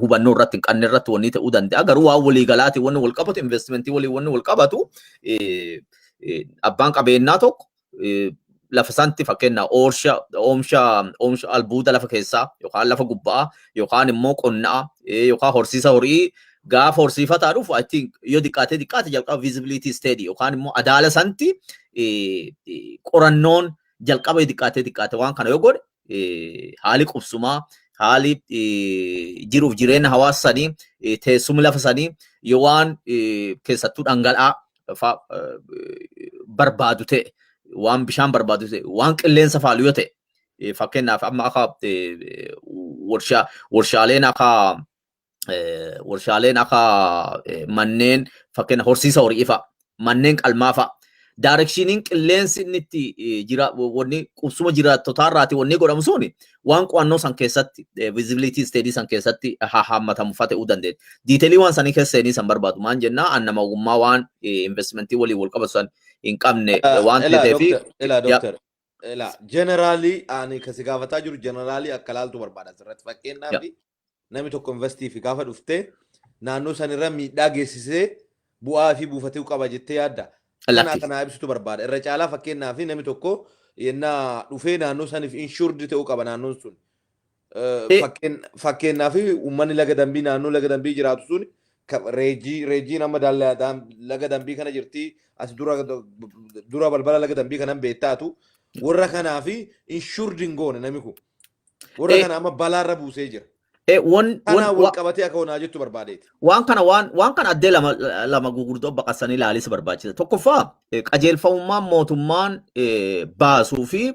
Speaker 3: hubannoo irratti hin qabne irratti wanni ta'uu danda'a. Garuu waan waliigalaati wanni wal qabatu, investment waliin wanni wal qabatu, abbaan qabeenyaa tokko lafa sanatti fakkeenyaa oomisha albuuda lafa keessaa yookaan lafa gubbaa yookaan immoo qonnaa yookaan horsiisa horii gaafa horsiifataa dhufu, I think yoo xiqqaate xiqqaate jalqaba feasibility study yookaan immoo adaala santi qorannoon jalqaba xiqqaate xiqqaate waan kana yoo godhe, haali qubsumaa, haali jiruuf jireenya hawaasa sanii, teessumni lafa sanii yoo waan keessattuu dhangala'aa barbaadu ta'e, waan bishaan barbaadu ta'e, waan qilleensa faalu yoo ta'e, fakkeenyaaf amma akka warshaaleen akka manneen fakkeenya horsiisa horii fa'a, manneen qalmaa fa'a, directioniin qilleensi inni itti jira, wanni qubsuma jiraattotaarraati wanni godhamu suni waan qo'annoo san keessatti, feasibility study san keessatti haammatamu fa ta'uu dandeenya. Detail waan sanii keessa seenii san barbaadu. Maan jennaa, an nama ogummaa waan investment waliin wal qabatu san hin qabne waan ta'eef.
Speaker 1: Ilaa dooktar. La generally ani kasi gaafataa jiru generally akka laaltu barbaada asirratti. Fakkeenyaaf, namni tokko investii fi gaafa dhuftee naannoo sanirra miidhaa geessisee bu'aa fi buufatee qaba jettee yaadda? Kana
Speaker 3: Lakki.
Speaker 1: Kana ibsitu barbaada. Irra caalaa, fakkeenyaaf, namni tokko yennaa dhufee naannoo saniif insured ta'uu qaba naannoon sun. Fakkeenyaaf, uummanni Laga Dambii, naannoo Laga Dambii jiraatu sun, reejiin amma Laga Dambii kana jirti, as dura dura balbala Laga Dambii kanan beektaatu, warra kanaa fi insured hin goone namni kun. Warra kana amma balaarra buusee jira. Kanaan wal qabatee akka onaa jettu barbaadeeti.
Speaker 3: Waan kana addee lama lama gurguddoo baqasanii ilaalis barbaachisa. Tokkoffaa, qajeelfamummaan mootummaan baasuu fi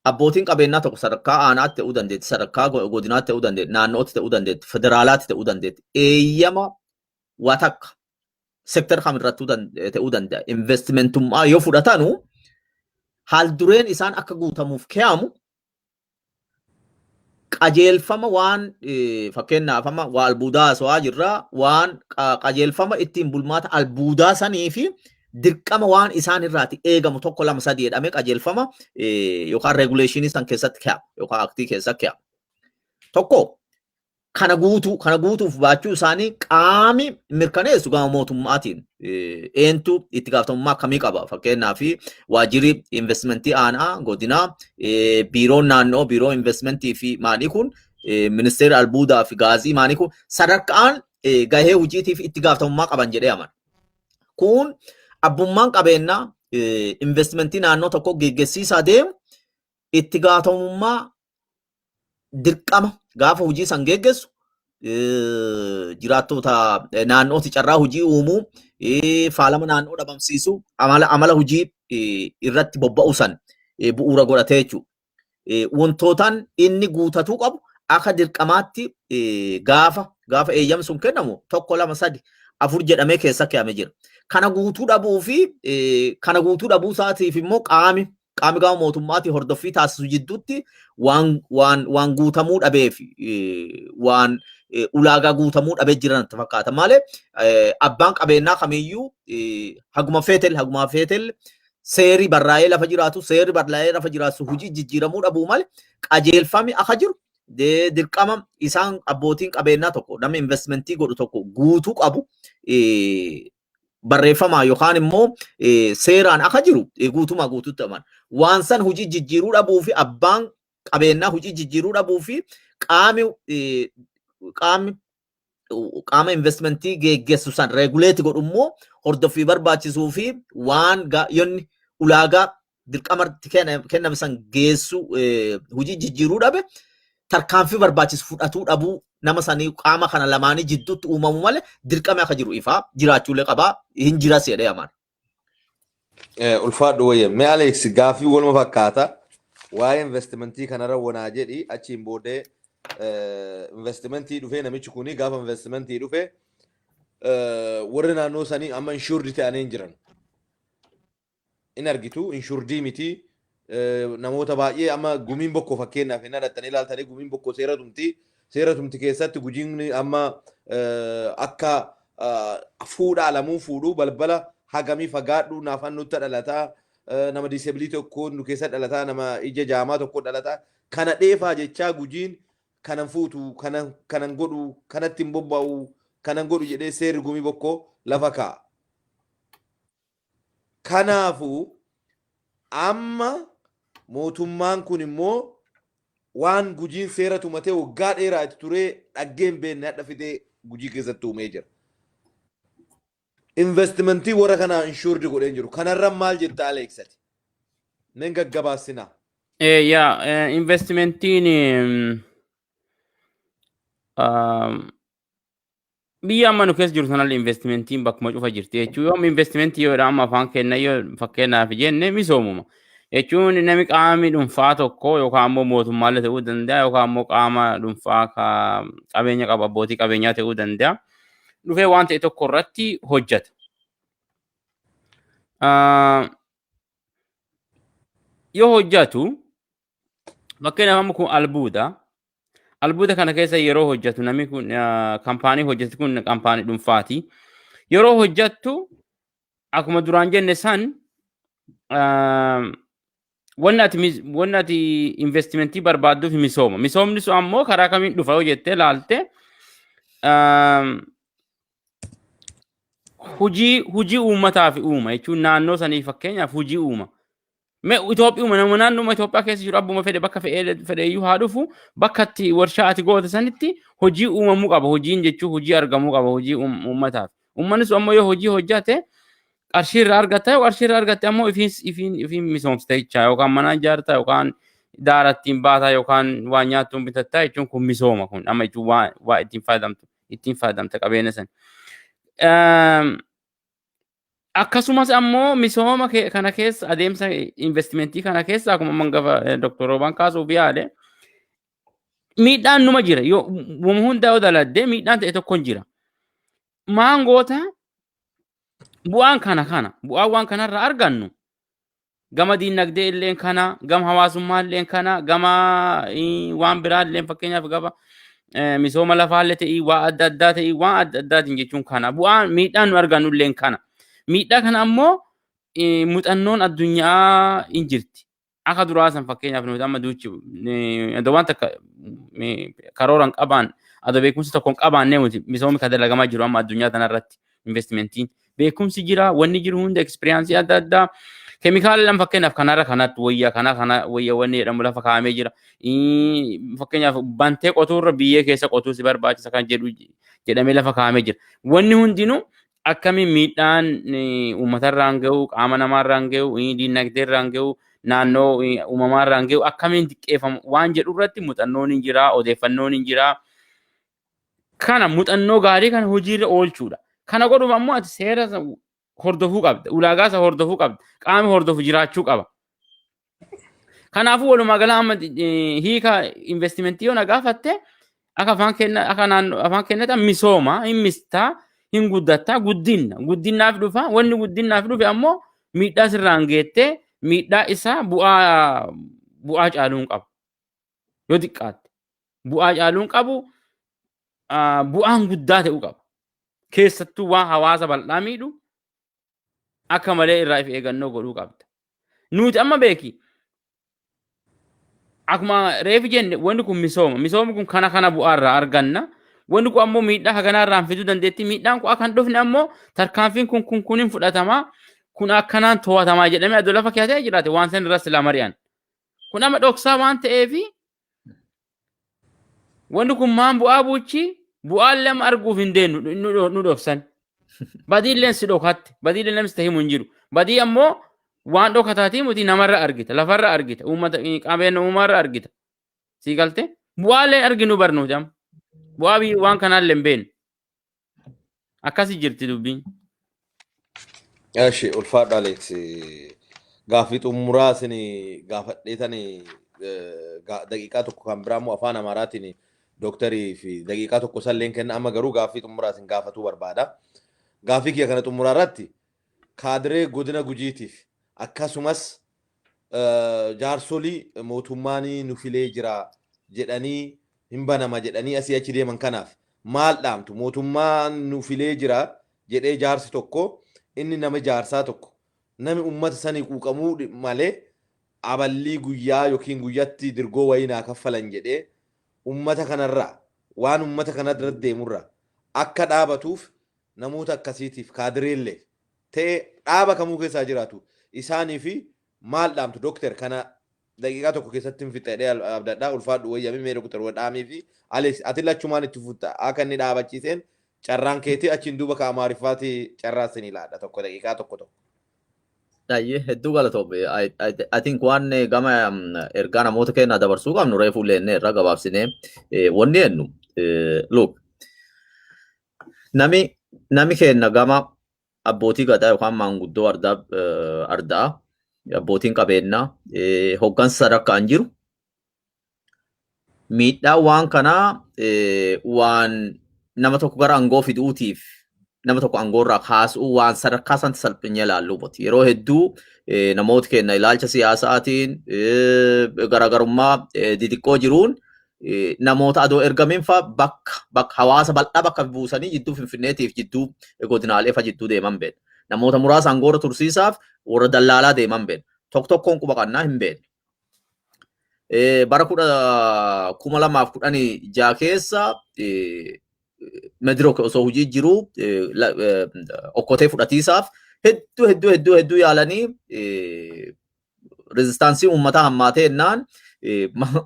Speaker 3: abbootiin qabeenyaa tokko sadarkaa aanaatti ta'uu dandeetti, sadarkaa godinaatti ta'uu dandeetti, naannootti ta'uu dandeetti, federaalaatti ta'uu dandeetti. Eeyyama waa takka sektara kamirrattuu ta'uu danda'a. Investimentummaa yoo fudhatanu haal dureen isaan akka guutamuuf kee'amu qajeelfama waan fakkeenyaaf amma waa albuudaa haasawaa jirra, waan qajeelfama ittiin bulmaata albuudaa sanii fi dirqama waan isaan irraati eegamu tokko, lama, sadii jedhamee qajeelfama yookaan regulationii san keessatti kaa'ama yookaan actii keessatti kaa'ama. Tokko, kana guutuu kana guutuuf baachuu isaanii qaami mirkaneessu gama mootummaatiin eentu itti gaafatamummaa akkamii qaba? Fakkeenyaaf, waajjirri investimentii aanaa, godinaa, biiroon naannoo, biiroo investimentii fi maalii kun, ministeera albuudaa fi gaazii maalii kun sadarkaan gahee hojiitiif itti gaafatamummaa qaban jedhee amana. Kun abbummaan qabeenyaa investimentii naannoo tokko geggeessiisaa deemu itti gaafatamummaa dirqama gaafa hojii san geggeessu jiraattota naannooti carraa hojii uumuu, faalama naannoo dhabamsiisuu, amala hojii irratti bobba'u san bu'uura godhatee jechuudha. Wantootaan inni guutatuu qabu akka dirqamaatti gaafa eeyyamni sun kennamu tokko, lama, sadi, afur jedhamee keessa kaa'amee jira. Kana guutuu dhabuu fi kana guutuu dhabuu isaatiif immoo qaami gama mootummaatii hordoffii taasisu jidduutti waan guutamuu dhabeef, waan ulaagaa guutamuu dhabee jiran natti fakkaata. Malee abbaan qabeenyaa kamiyyuu haguma feetel seerri barraa'ee lafa jiraatu, seerri barraa'ee lafa jiraatu hojii jijjiiramuu dhabuu malee qajeelfami akka jiru, dirqama isaan abbootiin qabeenyaa tokko, namni investimentii godhu tokko guutuu qabu barreeffamaa yookaan immoo seeraan akka jiru guutumaa guutuutti amana. Waan san hojii jijjiiruu dhabuu fi abbaan qabeenyaa hojii jijjiiruu dhabuu fi qaami qaama investimentii geggeessu san regulate godhu immoo hordoffii barbaachisuu fi waan yonni ulaagaa dirqamatti kenname san geessu hojii jijjiiruu dhabe tarkaanfii barbaachisu fudhatuu dhabuu nama sanii qaama kana lamaanii jidduutti uumamu malee dirqama akka jiru ifaa jiraachuulee qabaa, hin jiras jedhee amana.
Speaker 1: Ulfaadhu wayya. Mee Alex, gaaffii waluma fakkaata. Waa'ee investimentii kanarra wanaa jedhi. Achiin boodee investimentii dhufee, namichi kuni gaafa investimentii dhufe warri naannoo sanii amma insured ta'anii hin jiran. In argitu, insured miti. Namoota baay'ee amma Gumiin Bokkoo fakkeenyaaf hin dhadhattanii ilaaltanii, Gumiin Bokkoo seera tumti. Seera tumti keessatti Gujiin amma akka fuudha alamuu fuudhuu balbala hagamii fagaadhu, naafan nutti dhalataa, nama disability tokko nu keessa dhalataa, nama ija jaamaa tokko dhalataa, kana dheefaa jechaa Gujiin kanan fuutu, kanan godhu, kanatti hin bobba'u, kanan godhu jedhee seerri Gumii Bokkoo lafa kaa'a. Kanaafuu amma mootummaan kun immoo waan Gujiin seera tumatee waggaa dheeraa itti turee dhaggee hin beekne hadha fidee Gujii keessatti uumee jira. Investimentii warra kanaa insured godhee jiru. Kanarra maal jetta, Aleeksati? Nan gaggabaassinaa.
Speaker 4: Yaa, investimentiin biyya amma nu keessa jiru sanallee investimentiin bakkuma cufa jirti jechuun, yoo investimentii yoo amma afaan kenna yoo fakkeenyaaf jenne, misoomuma jechuun namni qaamni dhuunfaa tokko yookaan ammoo mootummaallee ta'uu danda'a yookaan ammoo qaama dhuunfaa qabeenya qabu, abbootii qabeenyaa ta'uu danda'a, dhufee waan ta'e tokko irratti hojjeta. Yoo hojjetu, fakkeenyaaf amma kun albuuda. Albuuda kana keessa yeroo hojjetu namni kun, kaampaanii hojjetu kun kaampaanii dhuunfaati. Yeroo hojjettu akkuma duraan jenne san Wanni ati investimentii barbaadduuf misooma. Misoomni sun ammoo karaa kamiin dhufa yoo jettee laalte, hujii uummataaf uuma jechuun naannoo sanii fakkeenyaaf hujii uuma. Mee Itoophiyaa nama naannoo Itoophiyaa keessa jiru abbuma fedhe bakka fedhe iyyuu haa dhufu, bakka itti warshaa ati goote sanitti hojii uumamuu qaba. Hojiin jechuun hojii argamuu qaba, hojii uummataaf. Uummanni sun ammoo yoo hojii hojjate qarshii irraa argata. Yoo qarshii irraa argatte ammoo ifiin misoomsite jechaa, yookaan mana ijaarta, yookaan daara ittiin baataa, yookaan waan nyaattuun bitattaa jechuun kun misooma. Kun amma jechuun waa ittiin fayyadamte qabeenya san. Akkasumas ammoo misooma kana keessa, adeemsa investimentii kana keessa, akkuma mangafa Dr. Roobaan kaasuuf yaale, miidhaan numa jira. Yoo wama hundaa yoo daladdee miidhaan ta'e tokko hin jira. Maangoota bu'aan kana bu'aan waan kanarraa argannu gama diinagdee illeen kana, gama hawaasummaa illeen kana, gama waan biraa illeen, fakkeenyaaf gama misooma lafaallee ta'ii, waa adda addaa ta'ii, waan adda addaatiin jechuun kana bu'aan miidhaan nu argannu illeen kana. Miidhaa kana ammoo muuxannoon addunyaa hin jirti. Akka duraa san fakkeenyaaf nuti amma duuchi adoo waan takka karoora hin qabaan, adoo beekumsa tokko hin qabaannee nuti misoomni kan dalagamaa jiru amma addunyaa tanarratti investimentiin. Beekumsi jira, wanni jiru hunda, experience adda addaa. Keemikaala lama fakkeenyaaf kanarra kanatti wayya, kana kana wayya wanni jedhamu lafa kaa'amee jira. Fakkeenyaaf bantee qotuurra biyyee keessa qotuu si barbaachisa kan jedhu jedhamee lafa kaa'amee jira. Wanni hundinuu akkamiin miidhaan uummatarraan gahu, qaama namaarraan gahu, diinagdeerraan gahu, naannoo uumamaarraan gahu akkamiin xiqqeeffamu waan jedhu irratti muuxannoon hin jira, odeeffannoon hin jira. Kana muuxannoo gaarii kana hojiirra oolchuudha. Kana godhuuf ammoo ati seera hordofuu qabda, ulaagaa isa hordofuu qabda, qaamni hordofu jiraachuu qaba. Kanaafuu walumaa gala amma hiika investimentii yoo na gaafatte, akka afaan kenna, akka naannoo afaan kennata, misooma hin mistaa, hin guddattaa, guddinna guddinnaaf dhufa. Wanni guddinnaaf dhufe ammoo miidhaa sirraan geettee miidhaa isaa bu'aa caaluu hin qabu. Yoo xiqqaatte bu'aa caaluu hin qabu, bu'aan guddaa ta'uu qaba. Keessattuu waan hawaasa bal'aa miidhu akka malee irraa if eeggannoo godhuu qabda. Nuti amma beeki, akkuma reefi jenne, wanni kun misooma. Misoomni kun kana kana bu'aa irraa arganna. Wanni kun ammoo miidhaa haganaa irraan fiduu dandeetti. Miidhaan kun akka hin dhufne ammoo tarkaanfiin kun kun kun hin fudhatamaa. Kun akkanaan to'atamaa jedhamee adoo lafa keessa jiraate waan san irra silaa mari'an. Kun amma dhoksaa waan ta'eefi wanni kun maan bu'aa buuchi bu'aan lama arguuf hin deennu nu dhoksan. Badiilleen si dhokatte. Badiillee namni si himu hin jiru. Badii ammoo waan dhokataatii muti, namarra argita, lafarra argita, uummata qabeenya uumaarra argita. Sii galte? Bu'aallee arginu barnuuti amma. Bu'aa biyya waan kanaallee hin beeknu. Akkasi jirti dubbiin.
Speaker 1: Eshi, ulfaadha Alex. Gaaffii xumuraa isin gaafadheetani daqiiqaa tokko kan biraa immoo afaan Amaaraatiin dooktarii fi daqiiqaa tokko salleen kenna, amma garuu gaaffii xumuraa isin gaafatuu barbaada. Gaaffii kiyya kana xumuraa irratti kaadiree godina Gujiitiif akkasumas jaarsolii mootummaan nu filee jira jedhanii hin banama jedhanii asii achi deeman kanaaf maal dhaamtu? Mootummaan nu filee jira jedhee jaarsi tokko, inni nama jaarsaa tokko, nami ummata sanii quuqamuu malee aballii guyyaa yookiin guyyatti dirgoo wayii naa kaffalan jedhee ummata kanarraa waan ummata kanarra deemurraa akka dhaabatuuf, namoota akkasiitiif, kaadireellee ta'e dhaaba kamuu keessaa jiraatu isaanii fi maal dhaamtu? Dooktar, kana daqiiqaa tokko keessatti hin fixedhee abdadhaa. Ulfaadhu, wayyamii. Mee Dooktar wadhaamii fi Alex, ati lachumaan itti futta akka inni dhaabachiiseen carraan keetii, achiin duuba ka Amaariffaati carraa isin ilaadha, tokko daqiiqaa tokko tokko.
Speaker 3: Baay'ee hedduu galatoome. I think waan gama ergaa namoota keenyaa dabarsuu qabnu reefuu leennee irra gabaabsinee wanni jennu, look, nami keenya gama abbootii gadaa yookaan maanguddoo ardaa, ardaa abbootiin qabeenyaa, hoggansa sadarkaan jiru, miidhaa waan kanaa waan nama tokko gara aangoo fiduutiif nama tokko aangoo irraa kaasuu waan sadarkaa sanatti salphinya ilaalluu miti. Yeroo hedduu namoota keenya ilaalcha siyaasaatiin garaagarummaa xixiqqoo jiruun namoota adoo ergamiin fa bakka hawaasa bal'aa bakka buusanii jidduu Finfinneetiif jidduu godinaalee fa jidduu deeman beekna. Namoota muraasa aangoo irra tursiisaaf warra dallaalaa deeman beekna. Tokko tokkoon quba qannaa hin beeknu. Bara 2016 keessa Medirok osoo hojii jiru okkotee fudhatiisaaf hedduu hedduu hedduu hedduu yaalanii, resistance uummataa hammaatee jennaan,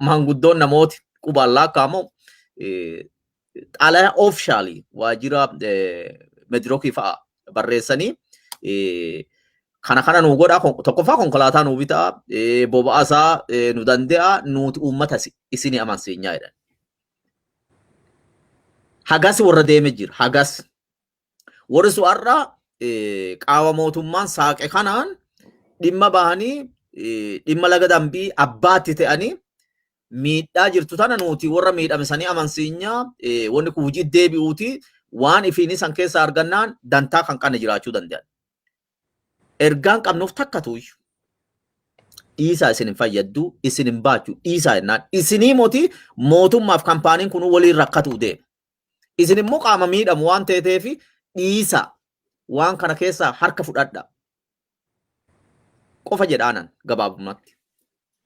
Speaker 3: maanguddoon namooti qubaan lakkaa'amu xalayaa official waajjira Medirokii fa'a barreessanii, kana kana nuu godhaa, tokkoffaa konkolaataa nuu bitaa, boba'aa isaa nu danda'a, nuti uummata isinii amansiinyaa jedhan. Hagas warra deeme jira, hagas. Warri sun har'a qaama mootummaan saaqe kanaan dhimma bahanii, dhimma laga dambii abbaatti ta'anii, miidhaa jirtu tana nuti warra miidhame sanii amansiinyaa, wanni kun hojii deebi'uuti, waan ifiin san keessa argannaan dantaa kan qabne jiraachuu danda'an. Ergaan qabnuuf takka tuuyyu. Dhiisaa, isin hin fayyaddu, isin hin baachu, dhiisaa jennaan. Isinii moti mootummaaf kaampaaniin kun waliin rakkatuu deema. Isin immoo qaama miidhamu waan ta'eef, dhiisaa, waan kana keessaa harka fudhadha. Qofa jedhaanan gabaabumatti.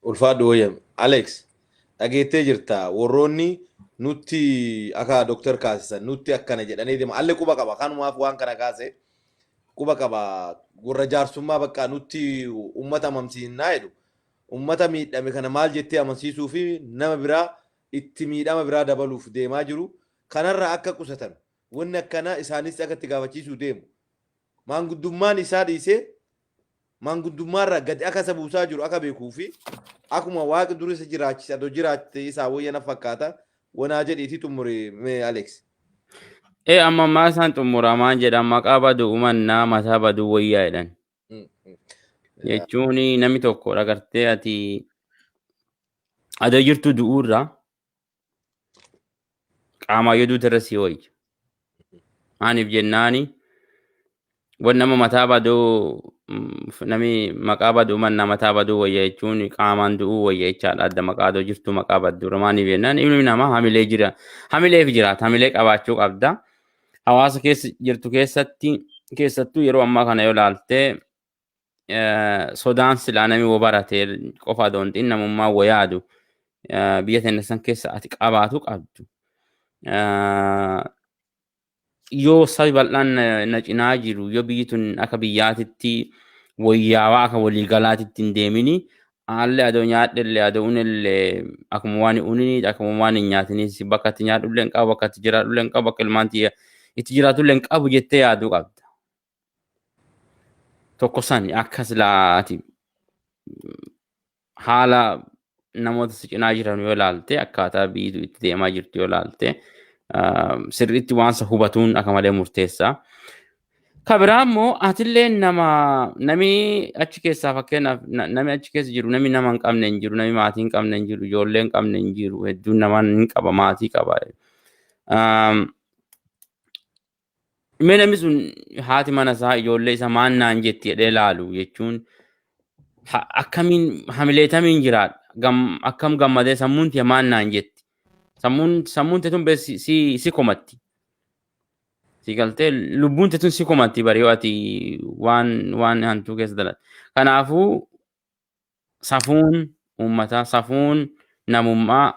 Speaker 1: Ulfaadhu wayyam. Alex, dhageettee jirta, warroonni nutti akka Dooktar kaasisan nutti akkana jedhanii deema. Allee quba qaba, kanumaaf waan kana kaase quba qaba. Warra jaarsummaa bakka nutti ummata amansiisnaa jedhu. Ummata miidhame kana maal jettee amansiisuu fi nama biraa itti miidhama biraa dabaluuf deemaa jiru. Kanarraa akka qusatan, wanni akkana isaanis akka itti gaafachiisuu deemu. Maanguddummaan isaa dhiisee maanguddummaarraa gadi akka isa buusaa jiru akka beekuu fi akkuma waaqi dur isa jiraachise adoo jiraatte isaa wayya na fakkaata. Wanaa jedhiitii xumuri mee, Alex.
Speaker 4: Ee, amma ammaa isaan xumuramaan jedhan, maqaa baduu mannaa mataa baduu wayyaa jedhan. Jechuun namni tokko dhagartee ati adoo jirtu du'uurraa qaamaa yoo duute irra si wayya. Maaliif jennaani, wanni nama mataa baduu, nami maqaa baduu mannaa mataa baduu wayya jechuun qaamaan du'uu wayya jechaadha. Adda maqaa adoo jirtu maqaa badduudha. Maaliif jennaan, ilmi namaa hamilee jira. Hamileef jiraata. Hamilee qabaachuu qabda. Hawaasa keessa jirtu keessatti, keessattuu yeroo ammaa kana yoo ilaalte, sodaan silaa namni woo barate qofa adoo hin ta'in namummaa woo yaadu biyya teenya san keessa ati qabaatu qabdu. Yoo sabi bal'aan na cinaa jiru, yoo biyyi tun akka biyyaatitti wayyaawaa akka waliigalaatitti hin deemini, haalli adoo nyaadhellee adoo unellee akkuma waan hin unini, akkuma waan hin nyaatinis, bakka itti nyaadhullee hin qabu, bakka itti jiraadhullee hin qabu, bakka ilmaan tiyya itti jiraatullee hin qabu jettee yaaduu qabda. Tokko sani akka silaa ati haala namoota si cinaa jiran yoo ilaalte, akkaataa biyyitu itti deemaa jirtu yoo ilaalte, sirriitti waan isa hubatuun akka malee murteessaa. Ka biraa immoo atillee nama nami achi keessaa, fakkeenyaaf nami achi keessa jiru, nami nama hin qabne hin jiru, nami maatii hin qabne hin jiru, ijoollee hin qabne hin jiru, hedduun namaa hin qaba, maatii qaba. Mee namni sun haati mana isaa, ijoollee isaa maan naan jetti jedhee laalu jechuun, akkamiin hamileetamiin jiraadha, akkam gammadee, sammuun tiyya maan naan jetti? Sammuun tee tun si komatti. Si galtee, lubbuun tee tun si komatti bari yoo ati waan hantuu keessa dalagde. Kanaafuu safuun uummataa, safuun namummaa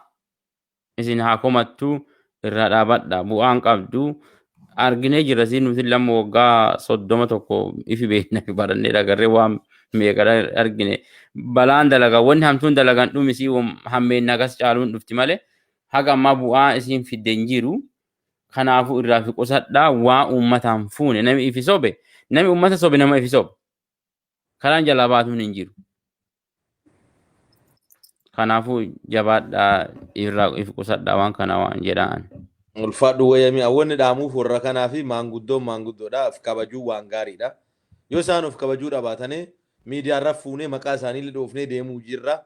Speaker 4: isin haa komattu, irraa dhaabadha, bu'aan qabdu. Arginee jirra, siin nuti lama waggaa 31 ifi beekna, barannee agarree, waan meeqa argine. Balaan dalagaa, wanni hamtuun dalagan dhumisii hammeenna gas caaluun dhufti malee haga ammaa bu'aa isiin fidde hin jiru. Kanaafuu irraa fi qusadhaa. Waa uummataan fuune, nami ifi sobe, nami uummata sobe, nama ifi sobe, karaan jalaa baatuun hin jiru. Kanaafuu jabaadhaa, irraa if qusadhaa, waan kana waan jedhaan.
Speaker 1: Ulfaadhu wayyamii. Awwanni dhaamuuf warra kanaa fi maanguddoon maanguddoodha. Of kabajuu waan gaariidha. Yoo isaan of kabajuu dhabaatanii, miidiyaarra fuunee maqaa isaanii dhoofnee deemuu jirra.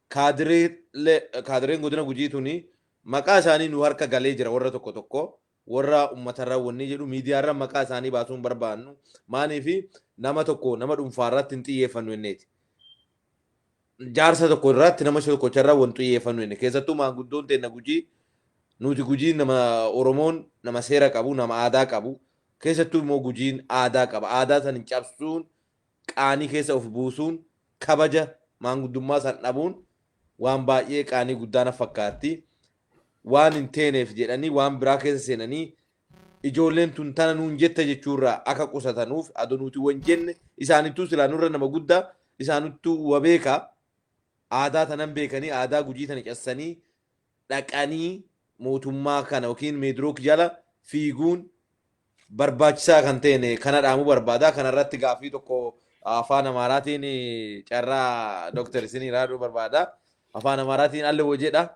Speaker 1: Kaadireen godina Gujii tuni maqaa isaanii nu harka galee jira, warra tokko tokko warra uummatarra wanni jedhu miidiyaarra maqaa isaanii baasuun barbaannu, maaliifi nama tokko nama dhuunfaarratti hin xiyyeeffannu jenneeti. Jaarsa tokko irratti, nama tokkocharra wan xiyyeeffannu jenne. Keessattuu maanguddoon teenna Gujii, nuti Gujiin nama Oromoon nama seera qabu, nama aadaa qabu, keessattuu immoo Gujiin aadaa qaba. Aadaa san hin cabsuun, qaanii keessa of buusuun, kabaja maanguddummaa san dhabuun. Waan baay'ee qaanii guddaa na fakkaatti. Waan hin teeneef jedhanii waan biraa keessa seenanii ijoolleen tun tana nuun jette jechuurraa akka qusatanuuf, adoo nuti wan jenne isaanittuu silaa nurra nama guddaa, isaanittuu wa beekaa, aadaa tanan beekanii, aadaa Gujii tana cassanii dhaqanii mootummaa kana yookiin Meedirook jala fiiguun barbaachisaa kan ta'e kana dhaamuu barbaada. Kanarratti gaaffii tokko afaan Amaaraatiin carraa Dooktar isinii raaduu barbaada. Afaan Amaaraatiin alle jedha.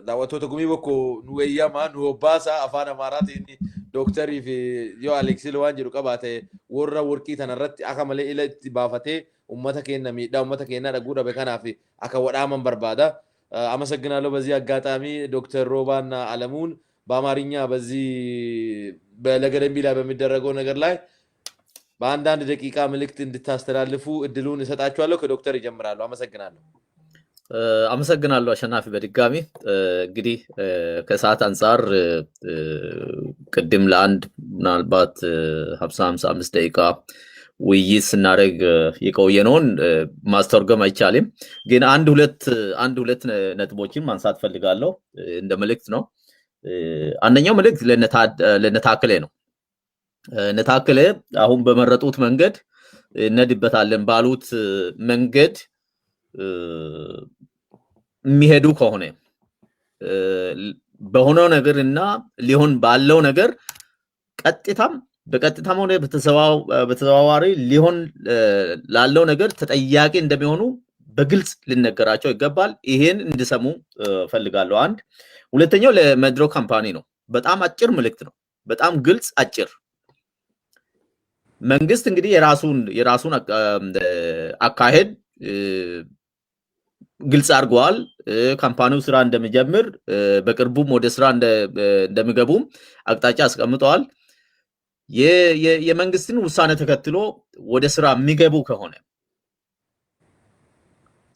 Speaker 1: Daawwattoota Gumii Bokkoo, nu eeyyama, nu obbaasa, afaan Amaaraatiin dooktarii fi yoo Aleeksil waan jedhu qabaate, warra warqii tanarratti akka malee ila itti baafatee ummata keenya miidhaa ummata keenya dhaguu dhabe kanaaf akka wadhaaman barbaada. አመሰግናለሁ። በዚህ አጋጣሚ ዶክተር ሮባና አለሙን በአማርኛ በዚህ በለገደምቢ ላይ በሚደረገው ነገር ላይ በአንዳንድ ደቂቃ መልእክት እንድታስተላልፉ እድሉን እሰጣችኋለሁ። ከዶክተር ይጀምራሉ። አመሰግናለሁ።
Speaker 3: አመሰግናለሁ አሸናፊ። በድጋሚ እንግዲህ ከሰዓት አንጻር ቅድም ለአንድ ምናልባት 50 55 ደቂቃ ውይይት ስናደርግ የቆየነውን ማስተርጎም አይቻልም። ግን አንድ ሁለት ነጥቦችን ማንሳት ፈልጋለሁ፣ እንደ መልእክት ነው። አንደኛው መልእክት ለነታክሌ ነው። እነ ታከለ አሁን በመረጡት መንገድ፣ እንሄድበታለን ባሉት መንገድ የሚሄዱ ከሆነ፣ በሆነው ነገር እና ሊሆን ባለው ነገር ቀጥታም በቀጥታም ሆነ በተዘዋዋሪ ሊሆን ላለው ነገር ተጠያቂ እንደሚሆኑ በግልጽ ሊነገራቸው ይገባል። ይሄን እንዲሰሙ ፈልጋለሁ። አንድ ሁለተኛው ለሚድሮክ company ነው። በጣም አጭር መልእክት ነው። በጣም ግልጽ፣ አጭር። መንግስት እንግዲህ የራሱን አካሄድ ግልጽ አድርገዋል። Company ው ስራ እንደሚጀምር፣ በቅርቡም ወደ ስራ እንደሚገቡም አቅጣጫ አስቀምጠዋል። የመንግስትን ውሳኔ ተከትሎ ወደ ስራ የሚገቡ ከሆነ፣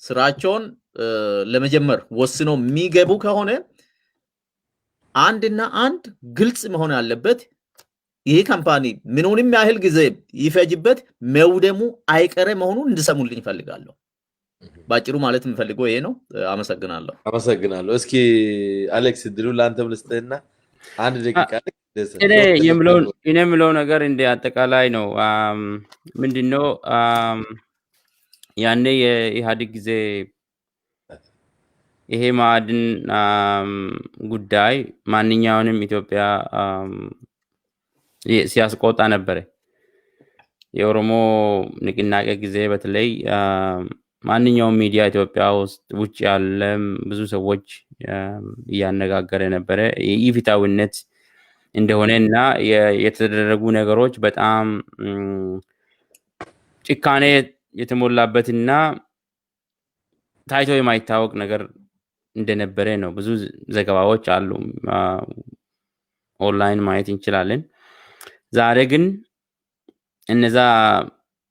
Speaker 3: ስራቸውን ለመጀመር ወስኖ የሚገቡ ከሆነ፣ አንድና አንድ ግልጽ መሆን ያለበት ይህ company ምኑንም ያህል ጊዜ ይፈጅበት መውደሙ አይቀሬ መሆኑን እንዲሰሙልኝ እፈልጋለሁ። ባጭሩ ማለት የምፈልገው ይሄ ነው። አመሰግናለሁ።
Speaker 1: አመሰግናለሁ። እስኪ አሌክስ፣ እድሉን ለአንተም ልስጥህና አንድ ደቂቃ።
Speaker 4: እኔ የምለው ነገር እንደ አጠቃላይ ነው። ምንድነው፣ ያኔ የኢህአዴግ ጊዜ ይሄ ማዕድን ጉዳይ ማንኛውንም ኢትዮጵያ ሲያስቆጣ ነበረ። የኦሮሞ ንቅናቄ ጊዜ በተለይ ማንኛውም ሚዲያ ኢትዮጵያ ውስጥ ውጭ ያለም ብዙ ሰዎች እያነጋገረ ነበረ። ኢፍትሐዊነት እንደሆነ እና የተደረጉ ነገሮች በጣም ጭካኔ የተሞላበትና ታይቶ የማይታወቅ ነገር እንደነበረ ነው። ብዙ ዘገባዎች አሉ፣ ኦንላይን ማየት እንችላለን። ዛሬ ግን እነዛ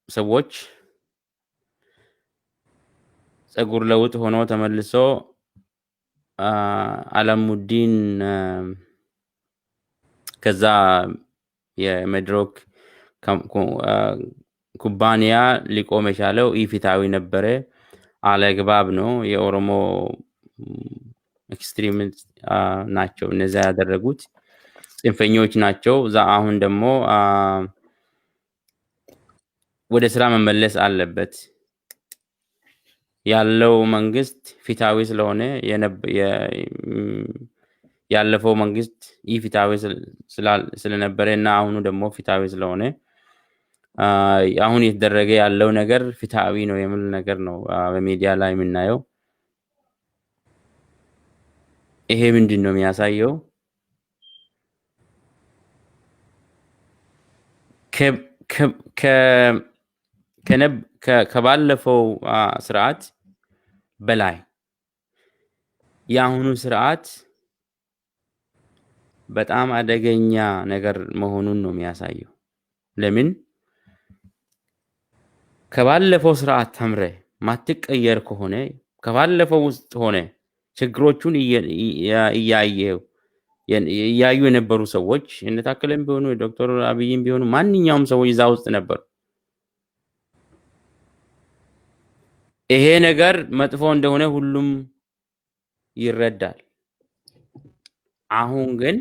Speaker 4: ሰዎች ጸጉር ለውጥ ሆኖ ተመልሶ አላሙዲን ከዛ የሚድሮክ ኩባንያ ሊቆም የቻለው ኢፍትሐዊ ነበረ፣ አለግባብ ነው፣ የኦሮሞ extremist ናቸው እነዚያ ያደረጉት፣ ጽንፈኞች ናቸው። እዛ አሁን ደግሞ ወደ ስራ መመለስ አለበት፣ ያለው መንግስት ፍትሃዊ ስለሆነ፣ ያለፈው መንግስት ኢፍትሃዊ ስለነበረ እና አሁኑ ደግሞ ፍትሃዊ ስለሆነ አሁን እየተደረገ ያለው ነገር ፍትሃዊ ነው የሚል ነገር ነው በሚዲያ ላይ የምናየው። ይሄ ምንድን ነው የሚያሳየው? ከባለፈው ስርዓት በላይ የአሁኑ ስርዓት በጣም አደገኛ ነገር መሆኑን ነው የሚያሳየው። ለምን፣ ከባለፈው ስርዓት ተምረህ ማትቀየር ከሆነ፣ ከባለፈው ውስጥ ሆነ ችግሮቹን እያዩ የነበሩ ሰዎች እነ ታከለም ቢሆኑ፣ ዶክተር አብይም ቢሆኑ፣ ማንኛውም ሰዎች እዛ ውስጥ ነበሩ። ይሄ ነገር መጥፎ እንደሆነ ሁሉም ይረዳል። አሁን ግን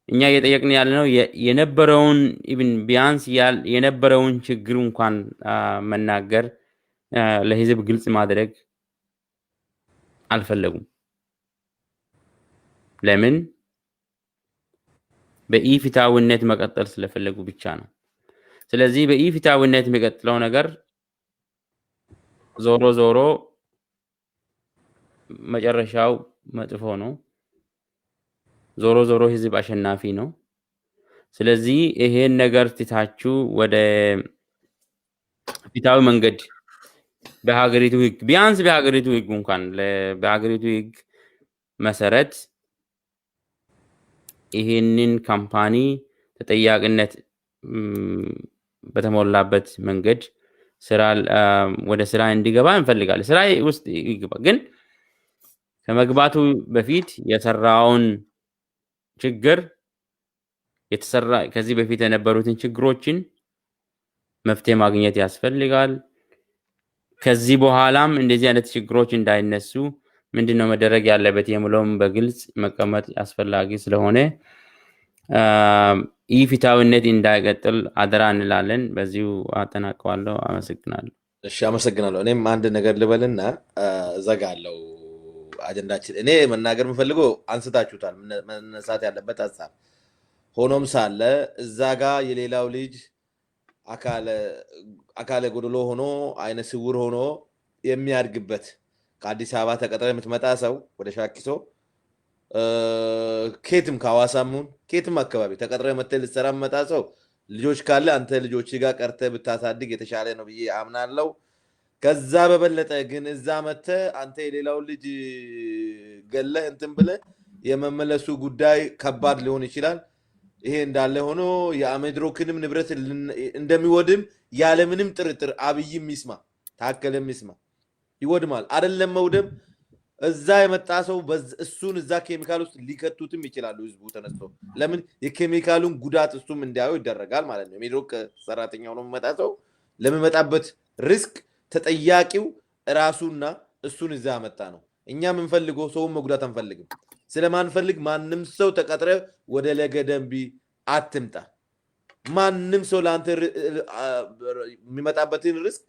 Speaker 4: እኛ እየጠየቅን ያለነው የነበረውን even ቢያንስ የነበረውን ችግር እንኳን መናገር፣ ለህዝብ ግልጽ ማድረግ አልፈለጉም። ለምን? በኢፍትሐዊነት መቀጠል ስለፈለጉ ብቻ ነው። ስለዚህ በኢፍትሐዊነት የሚቀጥለው ነገር ዞሮ ዞሮ መጨረሻው መጥፎ ነው። ዞሮ ዞሮ ህዝብ አሸናፊ ነው። ስለዚህ ይሄን ነገር ትታችሁ ወደ ፍትሃዊ መንገድ በሀገሪቱ ህግ፣ ቢያንስ በሀገሪቱ ህግ እንኳን፣ በሀገሪቱ ህግ መሰረት ይሄንን company ተጠያቂነት በተሞላበት መንገድ ስራ ወደ ስራ እንዲገባ እንፈልጋለን። ስራ ውስጥ ይግባ፣ ግን ከመግባቱ በፊት የሰራውን ችግር፣ የተሰራ ከዚህ በፊት የነበሩትን ችግሮችን መፍትሄ ማግኘት ያስፈልጋል። ከዚህ በኋላም እንደዚህ አይነት ችግሮች እንዳይነሱ ምንድን ነው መደረግ ያለበት የሚለውም በግልጽ መቀመጥ አስፈላጊ ስለሆነ ኢፍትሐዊነት እንዳይቀጥል አደራ እንላለን። በዚሁ አጠናቀዋለሁ። አመሰግናለሁ።
Speaker 1: እሺ፣ አመሰግናለሁ። እኔም አንድ ነገር ልበልና እዘጋለሁ አጀንዳችን። እኔ መናገር የምፈልገው አንስታችሁታል፣ መነሳት ያለበት ሀሳብ ሆኖም ሳለ እዛ ጋ የሌላው ልጅ አካለ ጎደሎ ሆኖ፣ አይነ ስውር ሆኖ የሚያድግበት፣ ከአዲስ አበባ ተቀጥረ የምትመጣ ሰው ወደ ሻኪሶ፣ ኬትም ከሐዋሳም ይሁን ኬትም አካባቢ ተቀጥረ መጥተህ ልትሰራ የምመጣ ሰው ልጆች ካለ አንተ ልጆች ጋር ቀርተህ ብታሳድግ የተሻለ ነው ብዬ አምናለሁ። ከዛ በበለጠ ግን እዛ መጥተህ አንተ የሌላውን ልጅ ገለህ እንትን ብለህ የመመለሱ ጉዳይ ከባድ ሊሆን ይችላል። ይሄ እንዳለ ሆኖ የአሜድሮክንም ንብረት እንደሚወድም ያለምንም ጥርጥር አብይም ይስማ፣ ታከለም ይስማ፣ ይወድማል። አይደለም መውደም፣ እዛ የመጣ ሰው እሱን እዛ ኬሚካል ውስጥ ሊከቱትም ይችላሉ። ህዝቡ ተነስቶ ለምን የኬሚካሉን ጉዳት እሱም እንዲያየው ይደረጋል ማለት ነው። የሜድሮክ ሰራተኛ ሆኖ የሚመጣ ሰው ለሚመጣበት risk ተጠያቂው ራሱና እሱን እዛ ያመጣ ነው። እኛ የምንፈልገው ሰውን መጉዳት አንፈልግም። ስለማንፈልግ ማንም ሰው ተቀጥረ ወደ ለገደምቢ አትምጣ። ማንም ሰው ለአንተ የሚመጣበትን risk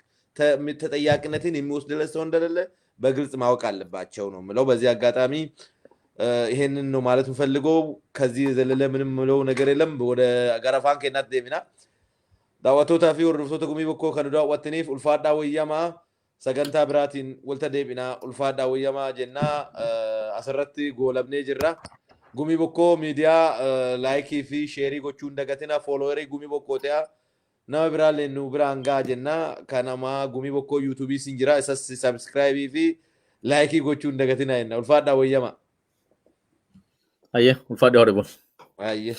Speaker 1: ተጠያቂነትን የሚወስድለት ሰው እንደሌለ በግልጽ ማወቅ አለባቸው ነው ምለው። በዚህ አጋጣሚ ይሄንን ነው ማለት የምፈልገው። ከዚህ የዘለለ ምንም ምለው ነገር የለም። ወደ gara afaan keenyaatti deebina. Daawwattootaa fi hordoftoota Gumii Bokkoo kan nu daawwattaniif ulfaadhaa wayyamaa, sagantaa biraatiin walta deebinaa, ulfaadhaa wayyamaa jennaa asirratti goolabnee jirra. Gumii Bokkoo miidiyaa like fi share gochuu hin dagatina. Follower Gumii Bokkoo ta'aa, nama biraallee nu biraan gahaa jennaa. Kanama Gumii Bokkoo yuutuubii sin jira, isas subscribe fi like gochuu hin dagatina jenna. Ulfaadhaa wayyamaa.
Speaker 3: Ayyee, ulfaadhaa, horii bul.
Speaker 1: Ayyee.